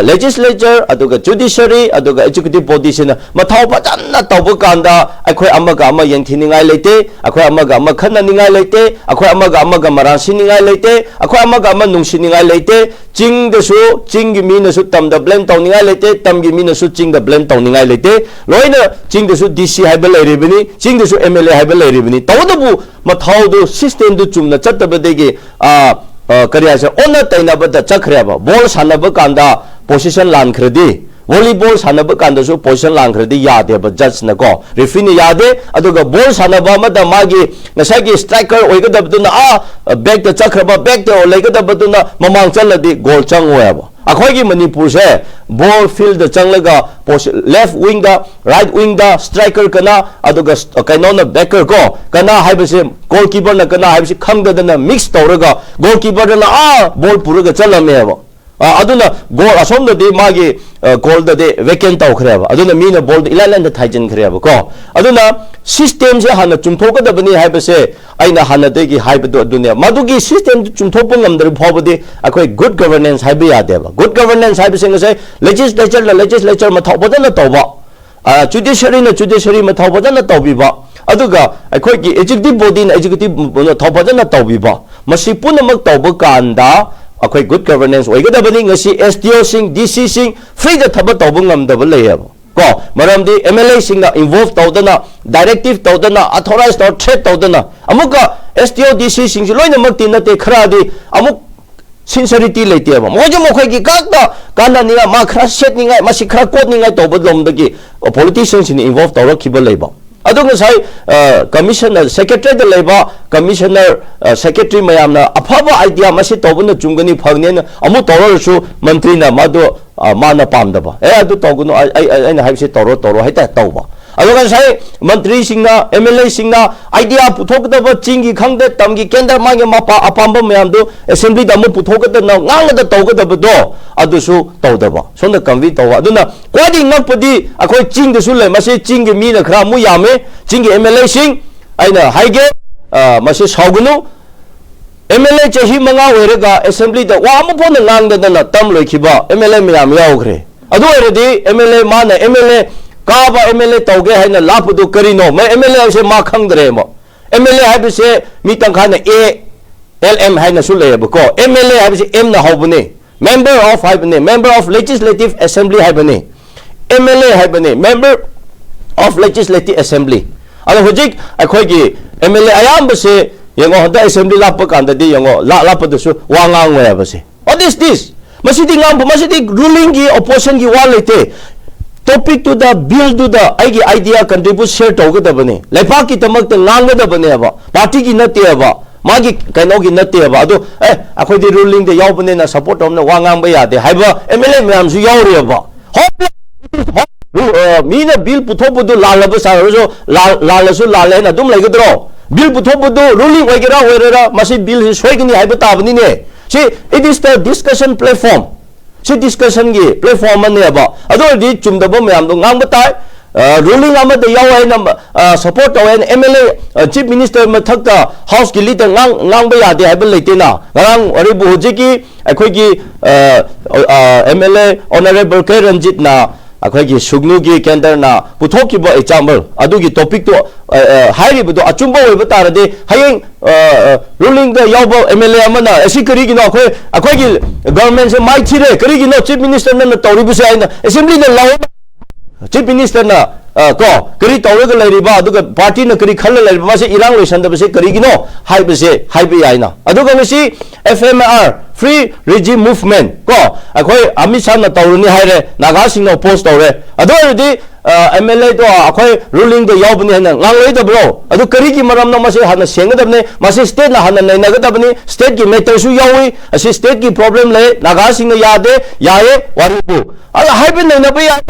legislature, ꯑꯗꯨꯒ judiciary, ꯑꯗꯨꯒ executive bodyꯁꯤꯅ ꯃꯊꯧ ꯐꯖꯅ ꯇꯧꯕ ꯀꯥꯟꯗ ꯑꯩꯈꯣꯏ ꯑꯃꯒ ꯑꯃ ꯌꯦꯡꯊꯤꯅꯤꯡꯉꯥꯏ ꯂꯩꯇꯦ, ꯑꯩꯈꯣꯏ ꯑꯃꯒ ꯑꯃ ꯈꯠꯅꯅꯤꯡꯉꯥꯏ ꯂꯩꯇꯦ, ꯑꯩꯈꯣꯏ ꯑꯃꯒ ꯑꯃꯒ ꯃꯔꯥꯟ ꯁꯤꯅꯤꯡꯉꯥꯏ ꯂꯩꯇꯦ, ꯑꯩꯈꯣꯏ ꯑꯃꯒ ꯑꯃ ꯅꯨꯡꯁꯤꯅꯤꯡꯉꯥꯏ ꯂꯩꯇꯦ꯫ ꯆꯤꯡꯗꯁꯨ ꯆꯤꯡꯒꯤ ꯃꯤꯅꯁꯨ ꯇꯝꯗ blame ꯇꯧꯅꯤꯡꯉꯥꯏ ꯂꯩꯇꯦ, ꯇꯝꯒꯤ ꯃꯤꯅꯁꯨ ꯆꯤꯡꯗ blame ꯇꯧꯅꯤꯡꯉꯥꯏ ꯂꯩꯇꯦ꯫ ꯂꯣꯏꯅ ꯆꯤꯡꯗꯁꯨ DC ꯍꯥꯏꯕ ꯂꯩꯔꯤꯕꯅꯤ, ꯆꯤꯡꯗꯁꯨ MLA ꯍꯥꯏꯕ ꯂꯩꯔꯤꯕꯅꯤ꯫ ꯇꯧꯕꯇꯕꯨ ꯃꯊꯧꯗꯨ, systemꯗꯨ ꯆꯨꯝꯅ ꯆꯠꯇꯕꯗꯒꯤ, ꯑ, ꯑ, ꯀꯔꯤ ꯍꯥꯏꯁꯤꯔ, ꯑꯣꯟꯅ ꯇꯩꯅꯕꯗ ꯆꯠꯈ꯭ꯔꯦꯕ꯫ Ball ꯁꯥꯟꯅꯕ ꯀꯥꯟꯗ position ꯂꯥꯟꯈ꯭ꯔꯗꯤ, volleyball ꯁꯥꯟꯅꯕ ꯀꯥꯟꯗꯁꯨ position ꯂꯥꯟꯈ꯭ꯔꯗꯤ ꯌꯥꯗꯦꯕ judgeꯅꯀꯣ, refereeꯅ ꯌꯥꯗꯦ꯫ ꯑꯗꯨꯒ ball ꯁꯥꯟꯅꯕ ꯑꯃꯗ ꯃꯥꯒꯤ ꯉꯁꯥꯏꯒꯤ striker ꯑꯣꯏꯒꯗꯕꯗꯨꯅ ꯑꯥ backꯇ ꯆꯠꯈ꯭ꯔꯕ, backꯇ ꯂꯩꯒꯗꯕꯗꯨꯅ ꯃꯃꯥꯡ ꯆꯠꯂꯗꯤ goal ꯆꯪꯉꯣꯏꯕ꯫ ꯑꯩꯈꯣꯏꯒꯤ ꯃꯅꯤꯄꯨꯔꯁꯦ ball fieldꯗ ꯆꯪꯂꯒ posi-, left wingꯗ, right wingꯗ striker ꯀꯅꯥ, ꯑꯗꯨꯒ ꯀꯩꯅꯣꯅ backer ꯀꯣ, ꯀꯅꯥ ꯍꯥꯏꯕꯁꯦ, goalkeeperꯅ ꯀꯅꯥ ꯍꯥꯏꯕꯁꯤ ꯈꯪꯗꯗꯅ mix ꯇꯧꯔꯒ goalkeeperꯗꯨꯅ ꯑꯥ ball ꯄꯨꯔꯒ ꯆꯠꯂꯝꯃꯦꯕ꯫ ꯑ, ꯑꯗꯨꯅ goal ꯑꯁꯣꯝꯗꯗꯤ ꯃꯥꯒꯤ, ꯑ, goalꯗꯗꯤ vacant ꯇꯧꯈ꯭ꯔꯦꯕ꯫ ꯑꯗꯨꯅ ꯃꯤꯅ ballꯗ ꯏꯂꯥꯏ ꯂꯥꯏꯅ ꯊꯥꯖꯤꯟꯈ꯭ꯔꯦꯕꯀꯣ꯫ ꯑꯗꯨꯅ systemꯁꯦ ꯍꯥꯟꯅ ꯆꯨꯝꯊꯣꯛꯀꯗꯕꯅꯤ ꯍꯥꯏꯕꯁꯦ ꯑꯩꯅ ꯍꯥꯟꯅꯗꯒꯤ ꯍꯥꯏꯕꯗꯣ ꯑꯗꯨꯅꯦ꯫ ꯃꯗꯨꯒꯤ system ꯆꯨꯝꯊꯣꯛꯄ ꯉꯝꯗ꯭ꯔꯤꯕ ꯐꯥꯎꯕꯗꯤ ꯑꯩꯈꯣꯏ good governance ꯍꯥꯏꯕ ꯌꯥꯗꯦꯕ꯫ Good governance ꯍꯥꯏꯕꯁꯦ ꯉꯁꯥꯏ legislatureꯅ legislature ꯃꯊꯧ ꯐꯖꯅ ꯇꯧꯕ, ꯑ, judiciaryꯅ judiciary ꯃꯊꯧ ꯐꯖꯅ ꯇꯧꯕꯤꯕ, ꯑꯗꯨꯒ ꯑꯩꯈꯣꯏꯒꯤ executive bodyꯅ executive ꯃꯊꯧ ꯐꯖꯅ ꯇꯧꯕꯤꯕ, ꯃꯁꯤ ꯄꯨꯝꯅꯃꯛ ꯇꯧꯕ ꯀꯥꯟꯗ ꯑꯩꯈꯣꯏ good governance ꯑꯣꯏꯒꯗꯕꯅꯤ꯫ ꯉꯁꯤ SDOꯁꯤꯡ, DCꯁꯤꯡ freeꯗ ꯊꯕꯛ ꯇꯧꯕ ꯉꯝꯗꯕ ꯂꯩꯌꯦꯕ ꯀꯣ, ꯃꯔꯝꯗꯤ MLAꯁꯤꯡꯅ involve ꯇꯧꯗꯅ, directive ꯇꯧꯗꯅ, authorize ꯇꯧꯔ, threat ꯇꯧꯗꯅ, ꯑꯃꯨꯛꯀ SDO, DCꯁꯤꯡꯁꯤ ꯂꯣꯏꯅꯃꯛꯇꯤ ꯅꯠꯇꯦ, ꯈꯔꯗꯤ ꯑꯃꯨꯛ sincerity ꯂꯩꯇꯦꯕ꯫ ꯃꯈꯣꯏꯁꯨ ꯃꯈꯣꯏꯒꯤ ꯈꯛꯇ ꯀꯥꯟꯅꯅꯤꯡꯉꯥꯏ, ꯃꯥ ꯈꯔ ꯁꯦꯠꯅꯤꯡꯉꯥꯏ, ꯃꯁꯤ ꯈꯔ ꯀꯣꯠꯅꯤꯡꯉꯥꯏ ꯇꯧꯕ ꯂꯣꯝꯗꯒꯤ politicianꯁꯤꯡꯅ involve ꯇꯧꯔꯛꯈꯤꯕ ꯂꯩꯕ꯫ ꯑꯗꯨ ꯉꯁꯥꯏ, ꯑ, commissioner, secretariatꯗ ꯂꯩꯕ commissioner, ꯑ, secretary ꯃꯌꯥꯝꯅ ꯑꯐꯕ idea ꯃꯁꯤ ꯇꯧꯕꯅ ꯆꯨꯝꯒꯅꯤ, ꯐꯒꯅꯤ ꯍꯥꯏꯅ ꯑꯃꯨꯛ ꯇꯧꯔꯒꯁꯨ ꯃꯟꯇ꯭ꯔꯤꯅ ꯃꯗꯨ, ꯑ, ꯃꯥꯅ ꯄꯥꯝꯗꯕ, "ꯑꯦ, ꯑꯗꯨ ꯇꯧꯒꯅꯨ, ꯑꯩ, ꯑꯩ, ꯑꯩꯅ ꯍꯥꯏꯕꯁꯤ ꯇꯧꯔꯣ, ꯇꯧꯔꯣ" ꯍꯥꯏꯇꯥꯔꯦ ꯇꯧꯕ꯫ ꯑꯗꯨꯒ ꯉꯁꯥꯏ ꯃꯟꯇ꯭ꯔꯤꯁꯤꯡꯅ, ꯑꯦꯝ ꯑꯦꯜ ꯑꯦꯁꯤꯡꯅ ꯑꯥꯏꯗꯤꯌꯥ ꯄꯨꯊꯣꯛꯀꯗꯕ, ꯆꯤꯡꯒꯤ ꯈꯪꯗꯦ, ꯇꯝꯒꯤ ꯀꯦꯟꯗ꯭ꯔ, ꯃꯥꯒꯤ ꯃꯄꯥ ꯑꯄꯥꯝꯕ ꯃꯌꯥꯝꯗꯨ ꯑꯦꯁꯦꯝꯕ꯭ꯂꯤꯗ ꯑꯃꯨꯛ ꯄꯨꯊꯣꯛꯀꯗꯅ ꯉꯥꯡꯂꯒ ꯇꯧꯒꯗꯕꯗꯣ ꯑꯗꯨꯁꯨ ꯇꯧꯗꯕ, ꯁꯣꯝꯗ ꯀꯟꯚꯤ ꯇꯧꯕ꯫ ꯑꯗꯨꯅ ꯈ꯭ꯋꯥꯏꯗꯒꯤ ꯉꯛꯄꯗꯤ ꯑꯩꯈꯣꯏ ꯆꯤꯡꯗꯁꯨ ꯂꯩ, ꯃꯁꯤ ꯆꯤꯡꯒꯤ ꯃꯤꯅ ꯈꯔ ꯑꯃꯨꯛ ꯌꯥꯝꯃꯦ, ꯆꯤꯡꯒꯤ ꯑꯦꯝ ꯑꯦꯜ ꯑꯦꯁꯤꯡ꯫ ꯑꯩꯅ ꯍꯥꯏꯒꯦ, ꯑ, ꯃꯁꯤ ꯁꯥꯎꯒꯅꯨ, ꯑꯦꯝ ꯑꯦꯜ ꯑꯦ ꯆꯍꯤ ꯃꯉꯥ ꯑꯣꯏꯔꯒ ꯑꯦꯁꯦꯝꯕ꯭ꯂꯤꯗ ꯋꯥ ꯑꯃ ꯐꯥꯎꯅ ꯉꯥꯡꯗꯗꯅ ꯇꯝ ꯂꯣꯏꯈꯤꯕ ꯑꯦꯝ ꯑꯦꯜ ꯑꯦ ꯃꯌꯥꯝ ꯌꯥꯎꯈ꯭ꯔꯦ꯫ ꯑꯗꯨ ꯑꯣꯏꯔꯗꯤ ꯑꯦꯝ ꯑꯦꯜ ꯑꯦ, ꯃꯥꯅ ꯑꯦꯝ ꯑꯦꯜ ꯑꯦ ꯀꯥꯕ, ꯑꯦꯝ ꯑꯦꯜ ꯑꯦ ꯇꯧꯒꯦ ꯍꯥꯏꯅ ꯂꯥꯛꯄꯗꯨ ꯀꯔꯤꯅꯣ? ꯃ-, ꯑꯦꯝ ꯑꯦꯜ ꯑꯦ ꯍꯥꯏꯕꯁꯦ ꯃꯥ ꯈꯪꯗ꯭ꯔꯦ ꯑꯃꯨꯛ꯫ ꯑꯦꯝ ꯑꯦꯜ ꯑꯦ ꯍꯥꯏꯕꯁꯦ ꯃꯤ ꯇꯪꯈꯥꯏꯅ ꯑꯦ ꯑꯦꯜ ꯑꯦꯝ ꯍꯥꯏꯅꯁꯨ ꯂꯩꯌꯦꯕꯀꯣ꯫ ꯑꯦꯝ ꯑꯦꯜ ꯑꯦ ꯍꯥꯏꯕꯁꯦ ꯑꯦꯝꯅ ꯍꯧꯕꯅꯦ꯫ Member of ꯍꯥꯏꯕꯅꯦ, Member of Legislative Assembly ꯍꯥꯏꯕꯅꯦ꯫ ꯑꯦꯝ ꯑꯦꯜ ꯑꯦ ꯍꯥꯏꯕꯅꯦ, Member of Legislative Assembly꯫ ꯑꯗꯣ ꯍꯧꯖꯤꯛ ꯑꯩꯈꯣꯏꯒꯤ ꯑꯦꯝ ꯑꯦꯜ ꯑꯦ ꯑꯌꯥꯝꯕꯁꯦ ꯌꯦꯡꯉꯣ, ꯍꯟꯗꯛ ꯑꯦꯁꯦꯝꯕ꯭ꯂꯤ ꯂꯥꯛꯄ ꯀꯥꯟꯗꯗꯤ ꯌꯦꯡꯉꯣ, ꯂꯥꯛ ꯂꯥꯛꯄꯗꯁꯨ ꯋꯥ ꯉꯥꯡꯉꯣꯏ ꯍꯥꯏꯕꯁꯦ꯫ What is this? ꯃꯁꯤꯗꯤ ꯉꯥꯡꯕ, ꯃꯁꯤꯗꯤ ꯔꯨꯂꯤꯡꯒꯤ ꯑꯣꯄꯣꯖꯤꯁꯟꯒꯤ ꯋꯥ ꯂꯩꯇꯦ꯫ ꯇꯣꯄꯤꯛꯇꯨꯗ, ꯕꯤꯜꯗꯨꯗ ꯑꯩꯒꯤ ꯑꯥꯏꯗꯤꯌꯥ ꯀꯟꯇ꯭ꯔꯤꯕ꯭ꯌꯨꯠ ꯁꯤꯌꯔ ꯇꯧꯒꯗꯕꯅꯦ, ꯂꯩꯄꯥꯛꯀꯤꯗꯃꯛꯇ ꯉꯥꯡꯒꯗꯕꯅꯦꯕ, ꯄꯥꯔꯇꯤꯒꯤ ꯅꯠꯇꯦꯕ, ꯃꯥꯒꯤ ꯀꯩꯅꯣꯒꯤ ꯅꯠꯇꯦꯕ꯫ ꯑꯗꯣ, ꯑꯦ, ꯑꯩꯈꯣꯏꯗꯤ ꯔꯨꯂꯤꯡꯗ ꯌꯥꯎꯕꯅꯤꯅ ꯁꯄꯣꯔꯠ ꯇꯧꯕꯅ ꯋꯥ ꯉꯥꯡꯕ ꯌꯥꯗꯦ ꯍꯥꯏꯕ ꯑꯦꯝ ꯑꯦꯜ ꯑꯦ ꯃꯌꯥꯝꯁꯨ ꯌꯥꯎꯔꯤꯑꯕ꯫ ꯍꯣꯏ, ꯔꯨ-, ꯑ, ꯃꯤꯅ ꯕꯤꯜ ꯄꯨꯊꯣꯛꯄꯗꯨ ꯂꯥꯜꯂꯕ ꯁꯥꯔꯁꯨ, ꯂꯥꯜ-, ꯂꯥꯜꯂꯁꯨ ꯂꯥꯜꯂꯦ ꯍꯥꯏꯅ ꯑꯗꯨꯝ ꯂꯩꯒꯗ꯭ꯔꯣ? ꯕꯤꯜ ꯄꯨꯊꯣꯛꯄꯗꯨ ꯔꯨꯂꯤꯡ ꯑꯣꯏꯒꯦꯔꯥ ꯑꯣꯏꯔꯣꯏꯔꯥ, ꯃꯁꯤ ꯕꯤꯜꯁꯤ ꯁꯣꯏꯒꯅꯤ ꯍꯥꯏꯕ ꯇꯥꯕꯅꯤꯅꯦ꯫ ꯁꯤ, it is the discussion platform꯫ ꯁꯤ ꯗꯤꯁꯀꯁꯟꯒꯤ ꯄ꯭ꯂꯦꯠꯐꯣꯔꯝ ꯑꯃꯅꯦꯕ꯫ ꯑꯗꯨ ꯑꯣꯏꯔꯗꯤ ꯆꯨꯝꯗꯕ ꯃꯌꯥꯝꯗꯣ ꯉꯥꯡꯕ ꯇꯥꯏ꯫ ꯑ, ꯔꯨꯂꯤꯡ ꯑꯃꯗ ꯌꯥꯎ ꯍꯥꯏꯅ, ꯑ, ꯁꯄꯣꯔꯠ ꯇꯧꯋꯦ ꯍꯥꯏꯅ ꯑꯦꯝ ꯑꯦꯜ ꯑꯦ, ꯑ, ꯆꯤꯐ ꯃꯤꯅꯤꯁꯇꯔ ꯃꯊꯛꯇ ꯍꯥꯎꯁꯀꯤ ꯂꯤꯗꯔ ꯉꯥꯡ-, ꯉꯥꯡꯕ ꯌꯥꯗꯦ ꯍꯥꯏꯕ ꯂꯩꯇꯦꯅ꯫ ꯉꯔꯥꯡ ꯋꯥꯔꯤꯕꯨ ꯍꯧꯖꯤꯛꯀꯤ ꯑꯩꯈꯣꯏꯒꯤ, ꯑ, ꯑ, ꯑꯦꯝ ꯑꯦꯜ ꯑꯦ ꯑꯣꯅꯔꯦꯕꯜ ꯀꯦ ꯔꯟꯖꯤꯠꯅ ꯑꯩꯈꯣꯏꯒꯤ ꯁꯨꯒꯅꯨꯒꯤ ꯀꯦꯟꯗ꯭ꯔꯅ ꯄꯨꯊꯣꯛꯈꯤꯕ ꯑꯦꯛꯖꯥꯝꯄꯜ ꯑꯗꯨꯒꯤ ꯇꯣꯄꯤꯛꯇꯣ, ꯑ, ꯑ, ꯍꯥꯏꯔꯤꯕꯗꯣ ꯑꯆꯨꯝꯕ ꯑꯣꯏꯕ ꯇꯥꯔꯗꯤ ꯍꯌꯦꯡ, ꯑ, ꯑ, ꯔꯨꯂꯤꯡꯗ ꯌꯥꯎꯕ ꯑꯦꯝ ꯑꯦꯜ ꯑꯦ ꯑꯃꯅ, "ꯑꯁꯤ ꯀꯔꯤꯒꯤꯅꯣ? ꯑꯩꯈꯣꯏ, ꯑꯩꯈꯣꯏꯒꯤ ꯒꯚꯔꯟꯃꯦꯟꯁꯦ ꯃꯥꯏ ꯊꯤꯔꯦ, ꯀꯔꯤꯒꯤꯅꯣ ꯆꯤꯐ ꯃꯤꯅꯤꯁꯇꯔ ꯅꯪꯅ ꯇꯧꯔꯤꯕꯁꯦ?" ꯍꯥꯏꯅ ꯑꯦꯁꯦꯝꯕ꯭ꯂꯤꯗ ꯂꯥꯎ-, ꯆꯤꯐ ꯃꯤꯅꯤꯁꯇꯔꯅ, ꯑ, ꯀꯣ, ꯀꯔꯤ ꯇꯧꯔꯒ ꯂꯩꯔꯤꯕ, ꯑꯗꯨꯒ ꯄꯥꯔꯇꯤꯅ ꯀꯔꯤ ꯈꯜꯂ ꯂꯩꯔꯤꯕ, ꯃꯁꯤ ꯏꯔꯥꯡ ꯂꯣꯏꯁꯟꯗꯕꯁꯦ ꯀꯔꯤꯒꯤꯅꯣ ꯍꯥꯏꯕꯁꯦ ꯍꯥꯏꯕ ꯌꯥꯏꯅ꯫ ꯑꯗꯨꯒ ꯉꯁꯤ F M R, Free Refugee Movement, ꯀꯣ, ꯑꯩꯈꯣꯏ ꯑꯃꯤꯠ ꯁꯥꯍꯅ ꯇꯧꯔꯅꯤ ꯍꯥꯏꯔꯦ, ꯅꯥꯒꯥꯁꯤꯡꯅ ꯑꯣꯄꯣꯖ ꯇꯧꯔꯦ꯫ ꯑꯗꯨ ꯑꯣꯏꯔꯗꯤ, ꯑ, ꯑꯦꯝ ꯑꯦꯜ ꯑꯦꯗꯣ ꯑꯩꯈꯣꯏ ꯔꯨꯂꯤꯡꯗ ꯌꯥꯎꯕꯅꯤ ꯍꯥꯏꯅ ꯉꯥꯡꯂꯣꯏꯗꯕ꯭ꯔꯣ? ꯑꯗꯨ ꯀꯔꯤꯒꯤ ꯃꯔꯝꯅꯣ? ꯃꯁꯤ ꯍꯥꯟꯅ ꯁꯦꯡꯒꯗꯕꯅꯤ, ꯃꯁꯤ ꯁ꯭ꯇꯦꯠꯅ ꯍꯥꯟꯅ ꯅꯩꯅꯒꯗꯕꯅꯤ꯫ ꯁ꯭ꯇꯦꯠꯀꯤ ꯃꯦꯇꯔꯁꯨ ꯌꯥꯎꯏ, ꯑꯁꯤ ꯁ꯭ꯇꯦꯠꯀꯤ ꯄ꯭ꯔꯣꯕ꯭ꯂꯦꯝ ꯂꯩ, ꯅꯥꯒꯥꯁꯤꯡꯅ ꯌꯥꯗꯦ, ꯌꯥꯏꯌꯦ, ꯋꯥꯔꯤꯕꯨ꯫ ꯑꯗ ꯍꯥꯏꯕ ꯅꯩꯅꯕ ꯌꯥꯏ꯫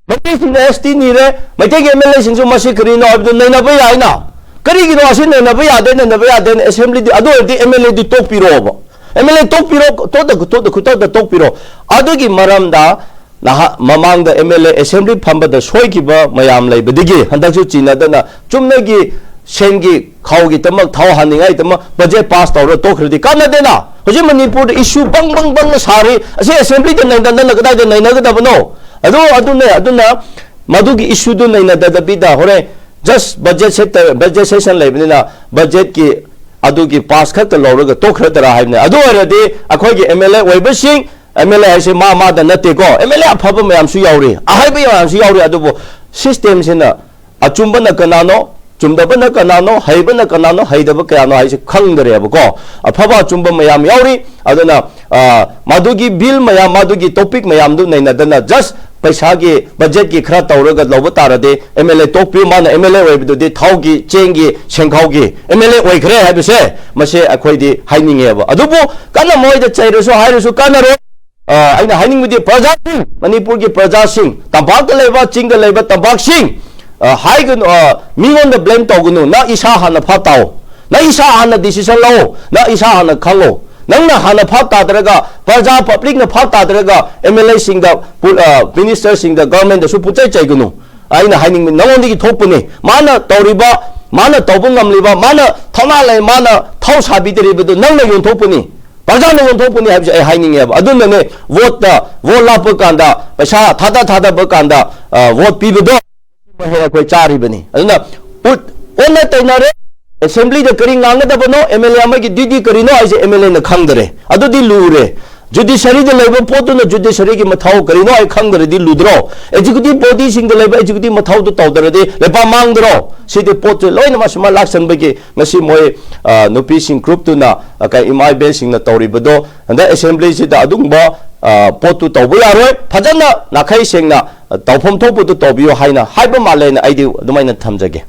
ꯃꯩꯇꯩꯁꯤꯡꯅ ꯑꯦꯁ ꯇꯤ ꯅꯤꯔꯦ, ꯃꯩꯇꯩꯒꯤ ꯑꯦꯝ ꯑꯦꯜ ꯑꯦꯁꯤꯡꯁꯨ ꯃꯁꯤ ꯀꯔꯤꯅꯣ ꯍꯥꯏꯕꯗꯨ ꯅꯩꯅꯕ ꯌꯥꯏꯅ꯫ ꯀꯔꯤꯒꯤꯅꯣ ꯑꯁꯤ ꯅꯩꯅꯕ ꯌꯥꯗꯦ, ꯅꯩꯅꯕ ꯌꯥꯗꯦꯅ ꯑꯦꯁꯦꯝꯕ꯭ꯂꯤꯗꯤ, ꯑꯗꯨ ꯑꯣꯏꯔꯗꯤ ꯑꯦꯝ ꯑꯦꯜ ꯑꯦꯗꯤ ꯇꯣꯛꯄꯤꯔꯣꯕ꯫ ꯑꯦꯝ ꯑꯦꯜ ꯑꯦ ꯇꯣꯛꯄꯤꯔꯣ, ꯇꯣꯛꯇ, ꯇꯣꯛꯇ, ꯈꯨꯗꯛꯇ ꯇꯣꯛꯄꯤꯔꯣ꯫ ꯑꯗꯨꯒꯤ ꯃꯔꯝꯗ ꯅꯍꯥ-, ꯃꯃꯥꯡꯗ ꯑꯦꯝ ꯑꯦꯜ ꯑꯦ ꯑꯦꯁꯦꯝꯕ꯭ꯂꯤ ꯐꯝꯕꯗ ꯁꯣꯏꯈꯤꯕ ꯃꯌꯥꯝ ꯂꯩꯕꯗꯒꯤ ꯍꯟꯗꯛꯁꯨ ꯆꯤꯟꯅꯗꯅ ꯆꯨꯝꯅꯒꯤ ꯁꯦꯟꯒꯤ ꯈꯥꯎꯒꯤꯗꯃꯛ, ꯊꯥꯎ ꯍꯥꯟꯅꯤꯡꯉꯥꯏꯗꯃꯛ ꯕꯖꯦꯠ ꯄꯥꯁ ꯇꯧꯔ ꯇꯣꯛꯈ꯭ꯔꯗꯤ ꯀꯥꯟꯅꯗꯦꯅ꯫ ꯍꯧꯖꯤꯛ ꯃꯅꯤꯄꯨꯔꯗ ꯏꯁꯨ ꯕꯪ ꯕꯪ ꯕꯪꯅ ꯁꯥꯔꯤ꯫ ꯑꯁꯤ ꯑꯦꯁꯦꯝꯕ꯭ꯂꯤꯗ ꯅꯩꯅꯗꯅ ꯀꯗꯥꯏꯗ ꯅꯩꯅꯒꯗꯕꯅꯣ? ꯑꯗꯨ, ꯑꯗꯨꯅꯦ, ꯑꯗꯨꯅ ꯃꯗꯨꯒꯤ ꯏꯁꯨꯗꯨ ꯅꯩꯅꯗꯕꯤꯗ ꯍꯣꯔꯦꯟ just budget session, budget session ꯂꯩꯕꯅꯤꯅ ꯕꯖꯦꯠꯀꯤ ꯑꯗꯨꯒꯤ ꯄꯥꯁ ꯈꯛꯇ ꯂꯧꯔꯒ ꯇꯣꯛꯈ꯭ꯔꯗꯔꯥ ꯍꯥꯏꯕꯅꯦ꯫ ꯑꯗꯨ ꯑꯣꯏꯔꯗꯤ ꯑꯩꯈꯣꯏꯒꯤ ꯑꯦꯝ ꯑꯦꯜ ꯑꯦ ꯑꯣꯏꯕꯁꯤꯡ, ꯑꯦꯝ ꯑꯦꯜ ꯑꯦ ꯍꯥꯏꯁꯦ ꯃꯥ ꯃꯥꯗ ꯅꯠꯇꯦꯀꯣ, ꯑꯦꯝ ꯑꯦꯜ ꯑꯦ ꯑꯐꯕ ꯃꯌꯥꯝꯁꯨ ꯌꯥꯎꯔꯤ, ꯑꯍꯩꯕ ꯃꯌꯥꯝꯁꯨ ꯌꯥꯎꯔꯤ, ꯑꯗꯨꯕꯨ ꯁꯤꯁꯇꯦꯝꯁꯤꯅ ꯑꯆꯨꯝꯕꯅ ꯀꯅꯥꯅꯣ, ꯆꯨꯝꯗꯕꯅ ꯀꯅꯥꯅꯣ, ꯍꯩꯕꯅ ꯀꯅꯥꯅꯣ, ꯍꯩꯗꯕ ꯀꯌꯥꯅꯣ ꯍꯥꯏꯁꯦ ꯈꯪꯗꯔꯦꯕꯀꯣ꯫ ꯑꯐꯕ ꯑꯆꯨꯝꯕ ꯃꯌꯥꯝ ꯌꯥꯎꯔꯤ꯫ ꯑꯗꯨꯅ, ꯑ, ꯃꯗꯨꯒꯤ ꯕꯤꯜ ꯃꯌꯥꯝ, ꯃꯗꯨꯒꯤ ꯇꯣꯄꯤꯛ ꯃꯌꯥꯝꯗꯨ ꯅꯩꯅꯗꯅ just ꯄꯩꯁꯥꯒꯤ, ꯕꯖꯦꯠꯀꯤ ꯈꯔ ꯇꯧꯔꯒ ꯂꯧꯕ ꯇꯥꯔꯗꯤ ꯑꯦꯝ ꯑꯦꯜ ꯑꯦ ꯇꯣꯛꯄꯤꯌꯨ, ꯃꯥꯅ ꯑꯦꯝ ꯑꯦꯜ ꯑꯦ ꯑꯣꯏꯕꯗꯨꯗꯤ ꯊꯥꯎꯒꯤ, ꯆꯦꯡꯒꯤ, ꯁꯦꯡꯈꯥꯎꯒꯤ ꯑꯦꯝ ꯑꯦꯜ ꯑꯦ ꯑꯣꯏꯈ꯭ꯔꯦ ꯍꯥꯏꯕꯁꯦ ꯃꯁꯦ ꯑꯩꯈꯣꯏꯗꯤ ꯍꯥꯏꯅꯤꯡꯉꯦꯕ꯫ ꯑꯗꯨꯕꯨ ꯀꯟꯅ ꯃꯣꯏꯗ ꯆꯩꯔꯁꯨ ꯍꯥꯏꯔꯁꯨ ꯀꯥꯟꯅꯔꯣꯏ꯫ ꯑ, ꯑꯩꯅ ꯍꯥꯏꯅꯤꯡꯕꯗꯤ ꯄ꯭ꯔꯖꯥꯁꯤꯡ, ꯃꯅꯤꯄꯨꯔꯒꯤ ꯄ꯭ꯔꯖꯥꯁꯤꯡ, ꯇꯝꯄꯥꯛꯇ ꯂꯩꯕ, ꯆꯤꯡꯗ ꯂꯩꯕ ꯇꯝꯄꯥꯛꯁꯤꯡ, ꯑ, ꯍꯥꯏꯒꯅꯨ, ꯑ, ꯃꯤꯉꯣꯟꯗ ꯕ꯭ꯂꯦꯝ ꯇꯧꯒꯅꯨ, ꯅꯪ ꯏꯁꯥ ꯍꯥꯟꯅ ꯐꯥ ꯇꯥꯎ, ꯅꯪ ꯏꯁꯥ ꯍꯥꯟꯅ ꯗꯤꯁꯤꯖꯟ ꯂꯧ, ꯅꯪ ꯏꯁꯥ ꯍꯥꯟꯅ ꯈꯪꯉꯣ꯫ ꯅꯪꯅ ꯍꯥꯟꯅ ꯐꯥ ꯇꯥꯗ꯭ꯔꯒ ꯄ꯭ꯔꯖꯥ ꯄꯕ꯭ꯂꯤꯛꯅ ꯐꯥ ꯇꯥꯗ꯭ꯔꯒ ꯑꯦꯝ ꯑꯦꯜ ꯑꯦꯁꯤꯡꯗ, ꯄꯨ-, ꯑ, ꯃꯤꯅꯤꯁꯇꯔꯁꯤꯡꯗ, ꯒꯚꯔꯟꯃꯦꯟꯗꯁꯨ ꯄꯨꯆꯩ ꯆꯩꯒꯅꯨ꯫ ꯑꯩꯅ ꯍꯥꯏꯅꯤꯡꯕ ꯅꯉꯣꯟꯗꯒꯤ ꯊꯣꯛꯄꯅꯤ꯫ ꯃꯥꯅ ꯇꯧꯔꯤꯕ, ꯃꯥꯅ ꯇꯧꯕ ꯉꯝꯂꯤꯕ, ꯃꯥꯅ ꯊꯧꯅꯥ ꯂꯩ, ꯃꯥꯅ ꯊꯧ ꯁꯥꯕꯤꯗꯔꯤꯕꯗꯨ ꯅꯪꯅ ꯌꯣꯟꯊꯣꯛꯄꯅꯤ, ꯄ꯭ꯔꯖꯥꯅ ꯌꯣꯟꯊꯣꯛꯄꯅꯤ ꯍꯥꯏꯕꯁꯦ ꯑꯩ ꯍꯥꯏꯅꯤꯡꯉꯦꯕ꯫ ꯑꯗꯨꯅꯅꯦ ꯚꯣꯠꯇ, ꯚꯣꯠ ꯂꯥꯛꯄ ꯀꯥꯟꯗ, ꯄꯩꯁꯥ ꯊꯥꯗ ꯊꯥꯗꯕ ꯀꯥꯟꯗ, ꯑ, ꯚꯣꯠ ꯄꯤꯕꯗꯣ ꯍꯦꯛ ꯑꯩꯈꯣꯏ ꯆꯥꯔꯤꯕꯅꯤ꯫ ꯑꯗꯨꯅ ꯎꯠ-, ꯑꯣꯟꯅ ꯇꯩꯅꯔꯦ꯫ ꯑꯦꯁꯦꯝꯕ꯭ꯂꯤꯗ ꯀꯔꯤ ꯉꯥꯡꯒꯗꯕꯅꯣ, ꯑꯦꯝ ꯑꯦꯜ ꯑꯦ ꯑꯃꯒꯤ ꯗ꯭ꯌꯨꯇꯤ ꯀꯔꯤꯅꯣ ꯍꯥꯏꯁꯦ ꯑꯦꯝ ꯑꯦꯜ ꯑꯦꯅ ꯈꯪꯗꯔꯦ꯫ ꯑꯗꯨꯗꯤ ꯂꯨꯔꯦ꯫ ꯖꯨꯗꯤꯁꯔꯤꯗ ꯂꯩꯕ ꯄꯣꯠꯇꯨꯅ ꯖꯨꯗꯤꯁꯔꯤꯒꯤ ꯃꯊꯧ ꯀꯔꯤꯅꯣ ꯍꯥꯏ ꯈꯪꯗ꯭ꯔꯗꯤ ꯂꯨꯗ꯭ꯔꯣ? ꯑꯦꯛꯖꯤꯀ꯭ꯌꯨꯇꯤꯚ ꯕꯣꯗꯤꯁꯤꯡꯗ ꯂꯩꯕ ꯑꯦꯛꯖꯤꯀ꯭ꯌꯨꯇꯤꯚ ꯃꯊꯧꯗꯨ ꯇꯧꯗ꯭ꯔꯗꯤ ꯂꯩꯕꯥꯛ ꯃꯥꯡꯗ꯭ꯔꯣ? ꯁꯤꯗꯤ ꯄꯣꯠꯁꯦ ꯂꯣꯏꯅꯃꯛ ꯁꯨꯃꯥꯏꯅ ꯂꯥꯛꯁꯟꯕꯒꯤ ꯉꯁꯤ ꯃꯣꯏ, ꯑ, ꯅꯨꯄꯤꯁꯤꯡ ꯒ꯭ꯔꯨꯞꯇꯨꯅ, ꯑ, ꯀ-, ꯏꯃꯥ ꯏꯕꯦꯜꯁꯤꯡꯅ ꯇꯧꯔꯤꯕꯗꯣ ꯍꯟꯗꯛ ꯑꯦꯁꯦꯝꯕ꯭ꯂꯤꯁꯤꯗ ꯑꯗꯨꯒꯨꯝꯕ, ꯑ, ꯄꯣꯠꯇꯨ ꯇꯧꯕ ꯌꯥꯔꯣꯏ꯫ ꯐꯖꯅ ꯅꯥꯈꯩ ꯁꯦꯡꯅ, ꯑ, ꯇꯧꯐꯝ ꯊꯣꯛꯄꯗꯨ ꯇꯧꯕꯤꯌꯨ ꯍꯥꯏꯅ ꯍꯥꯏꯕ ꯃꯥꯜꯂꯦꯅ ꯑꯩꯗꯤ ꯑꯗꯨꯃꯥꯏꯅ ꯊꯝꯖꯒꯦ꯫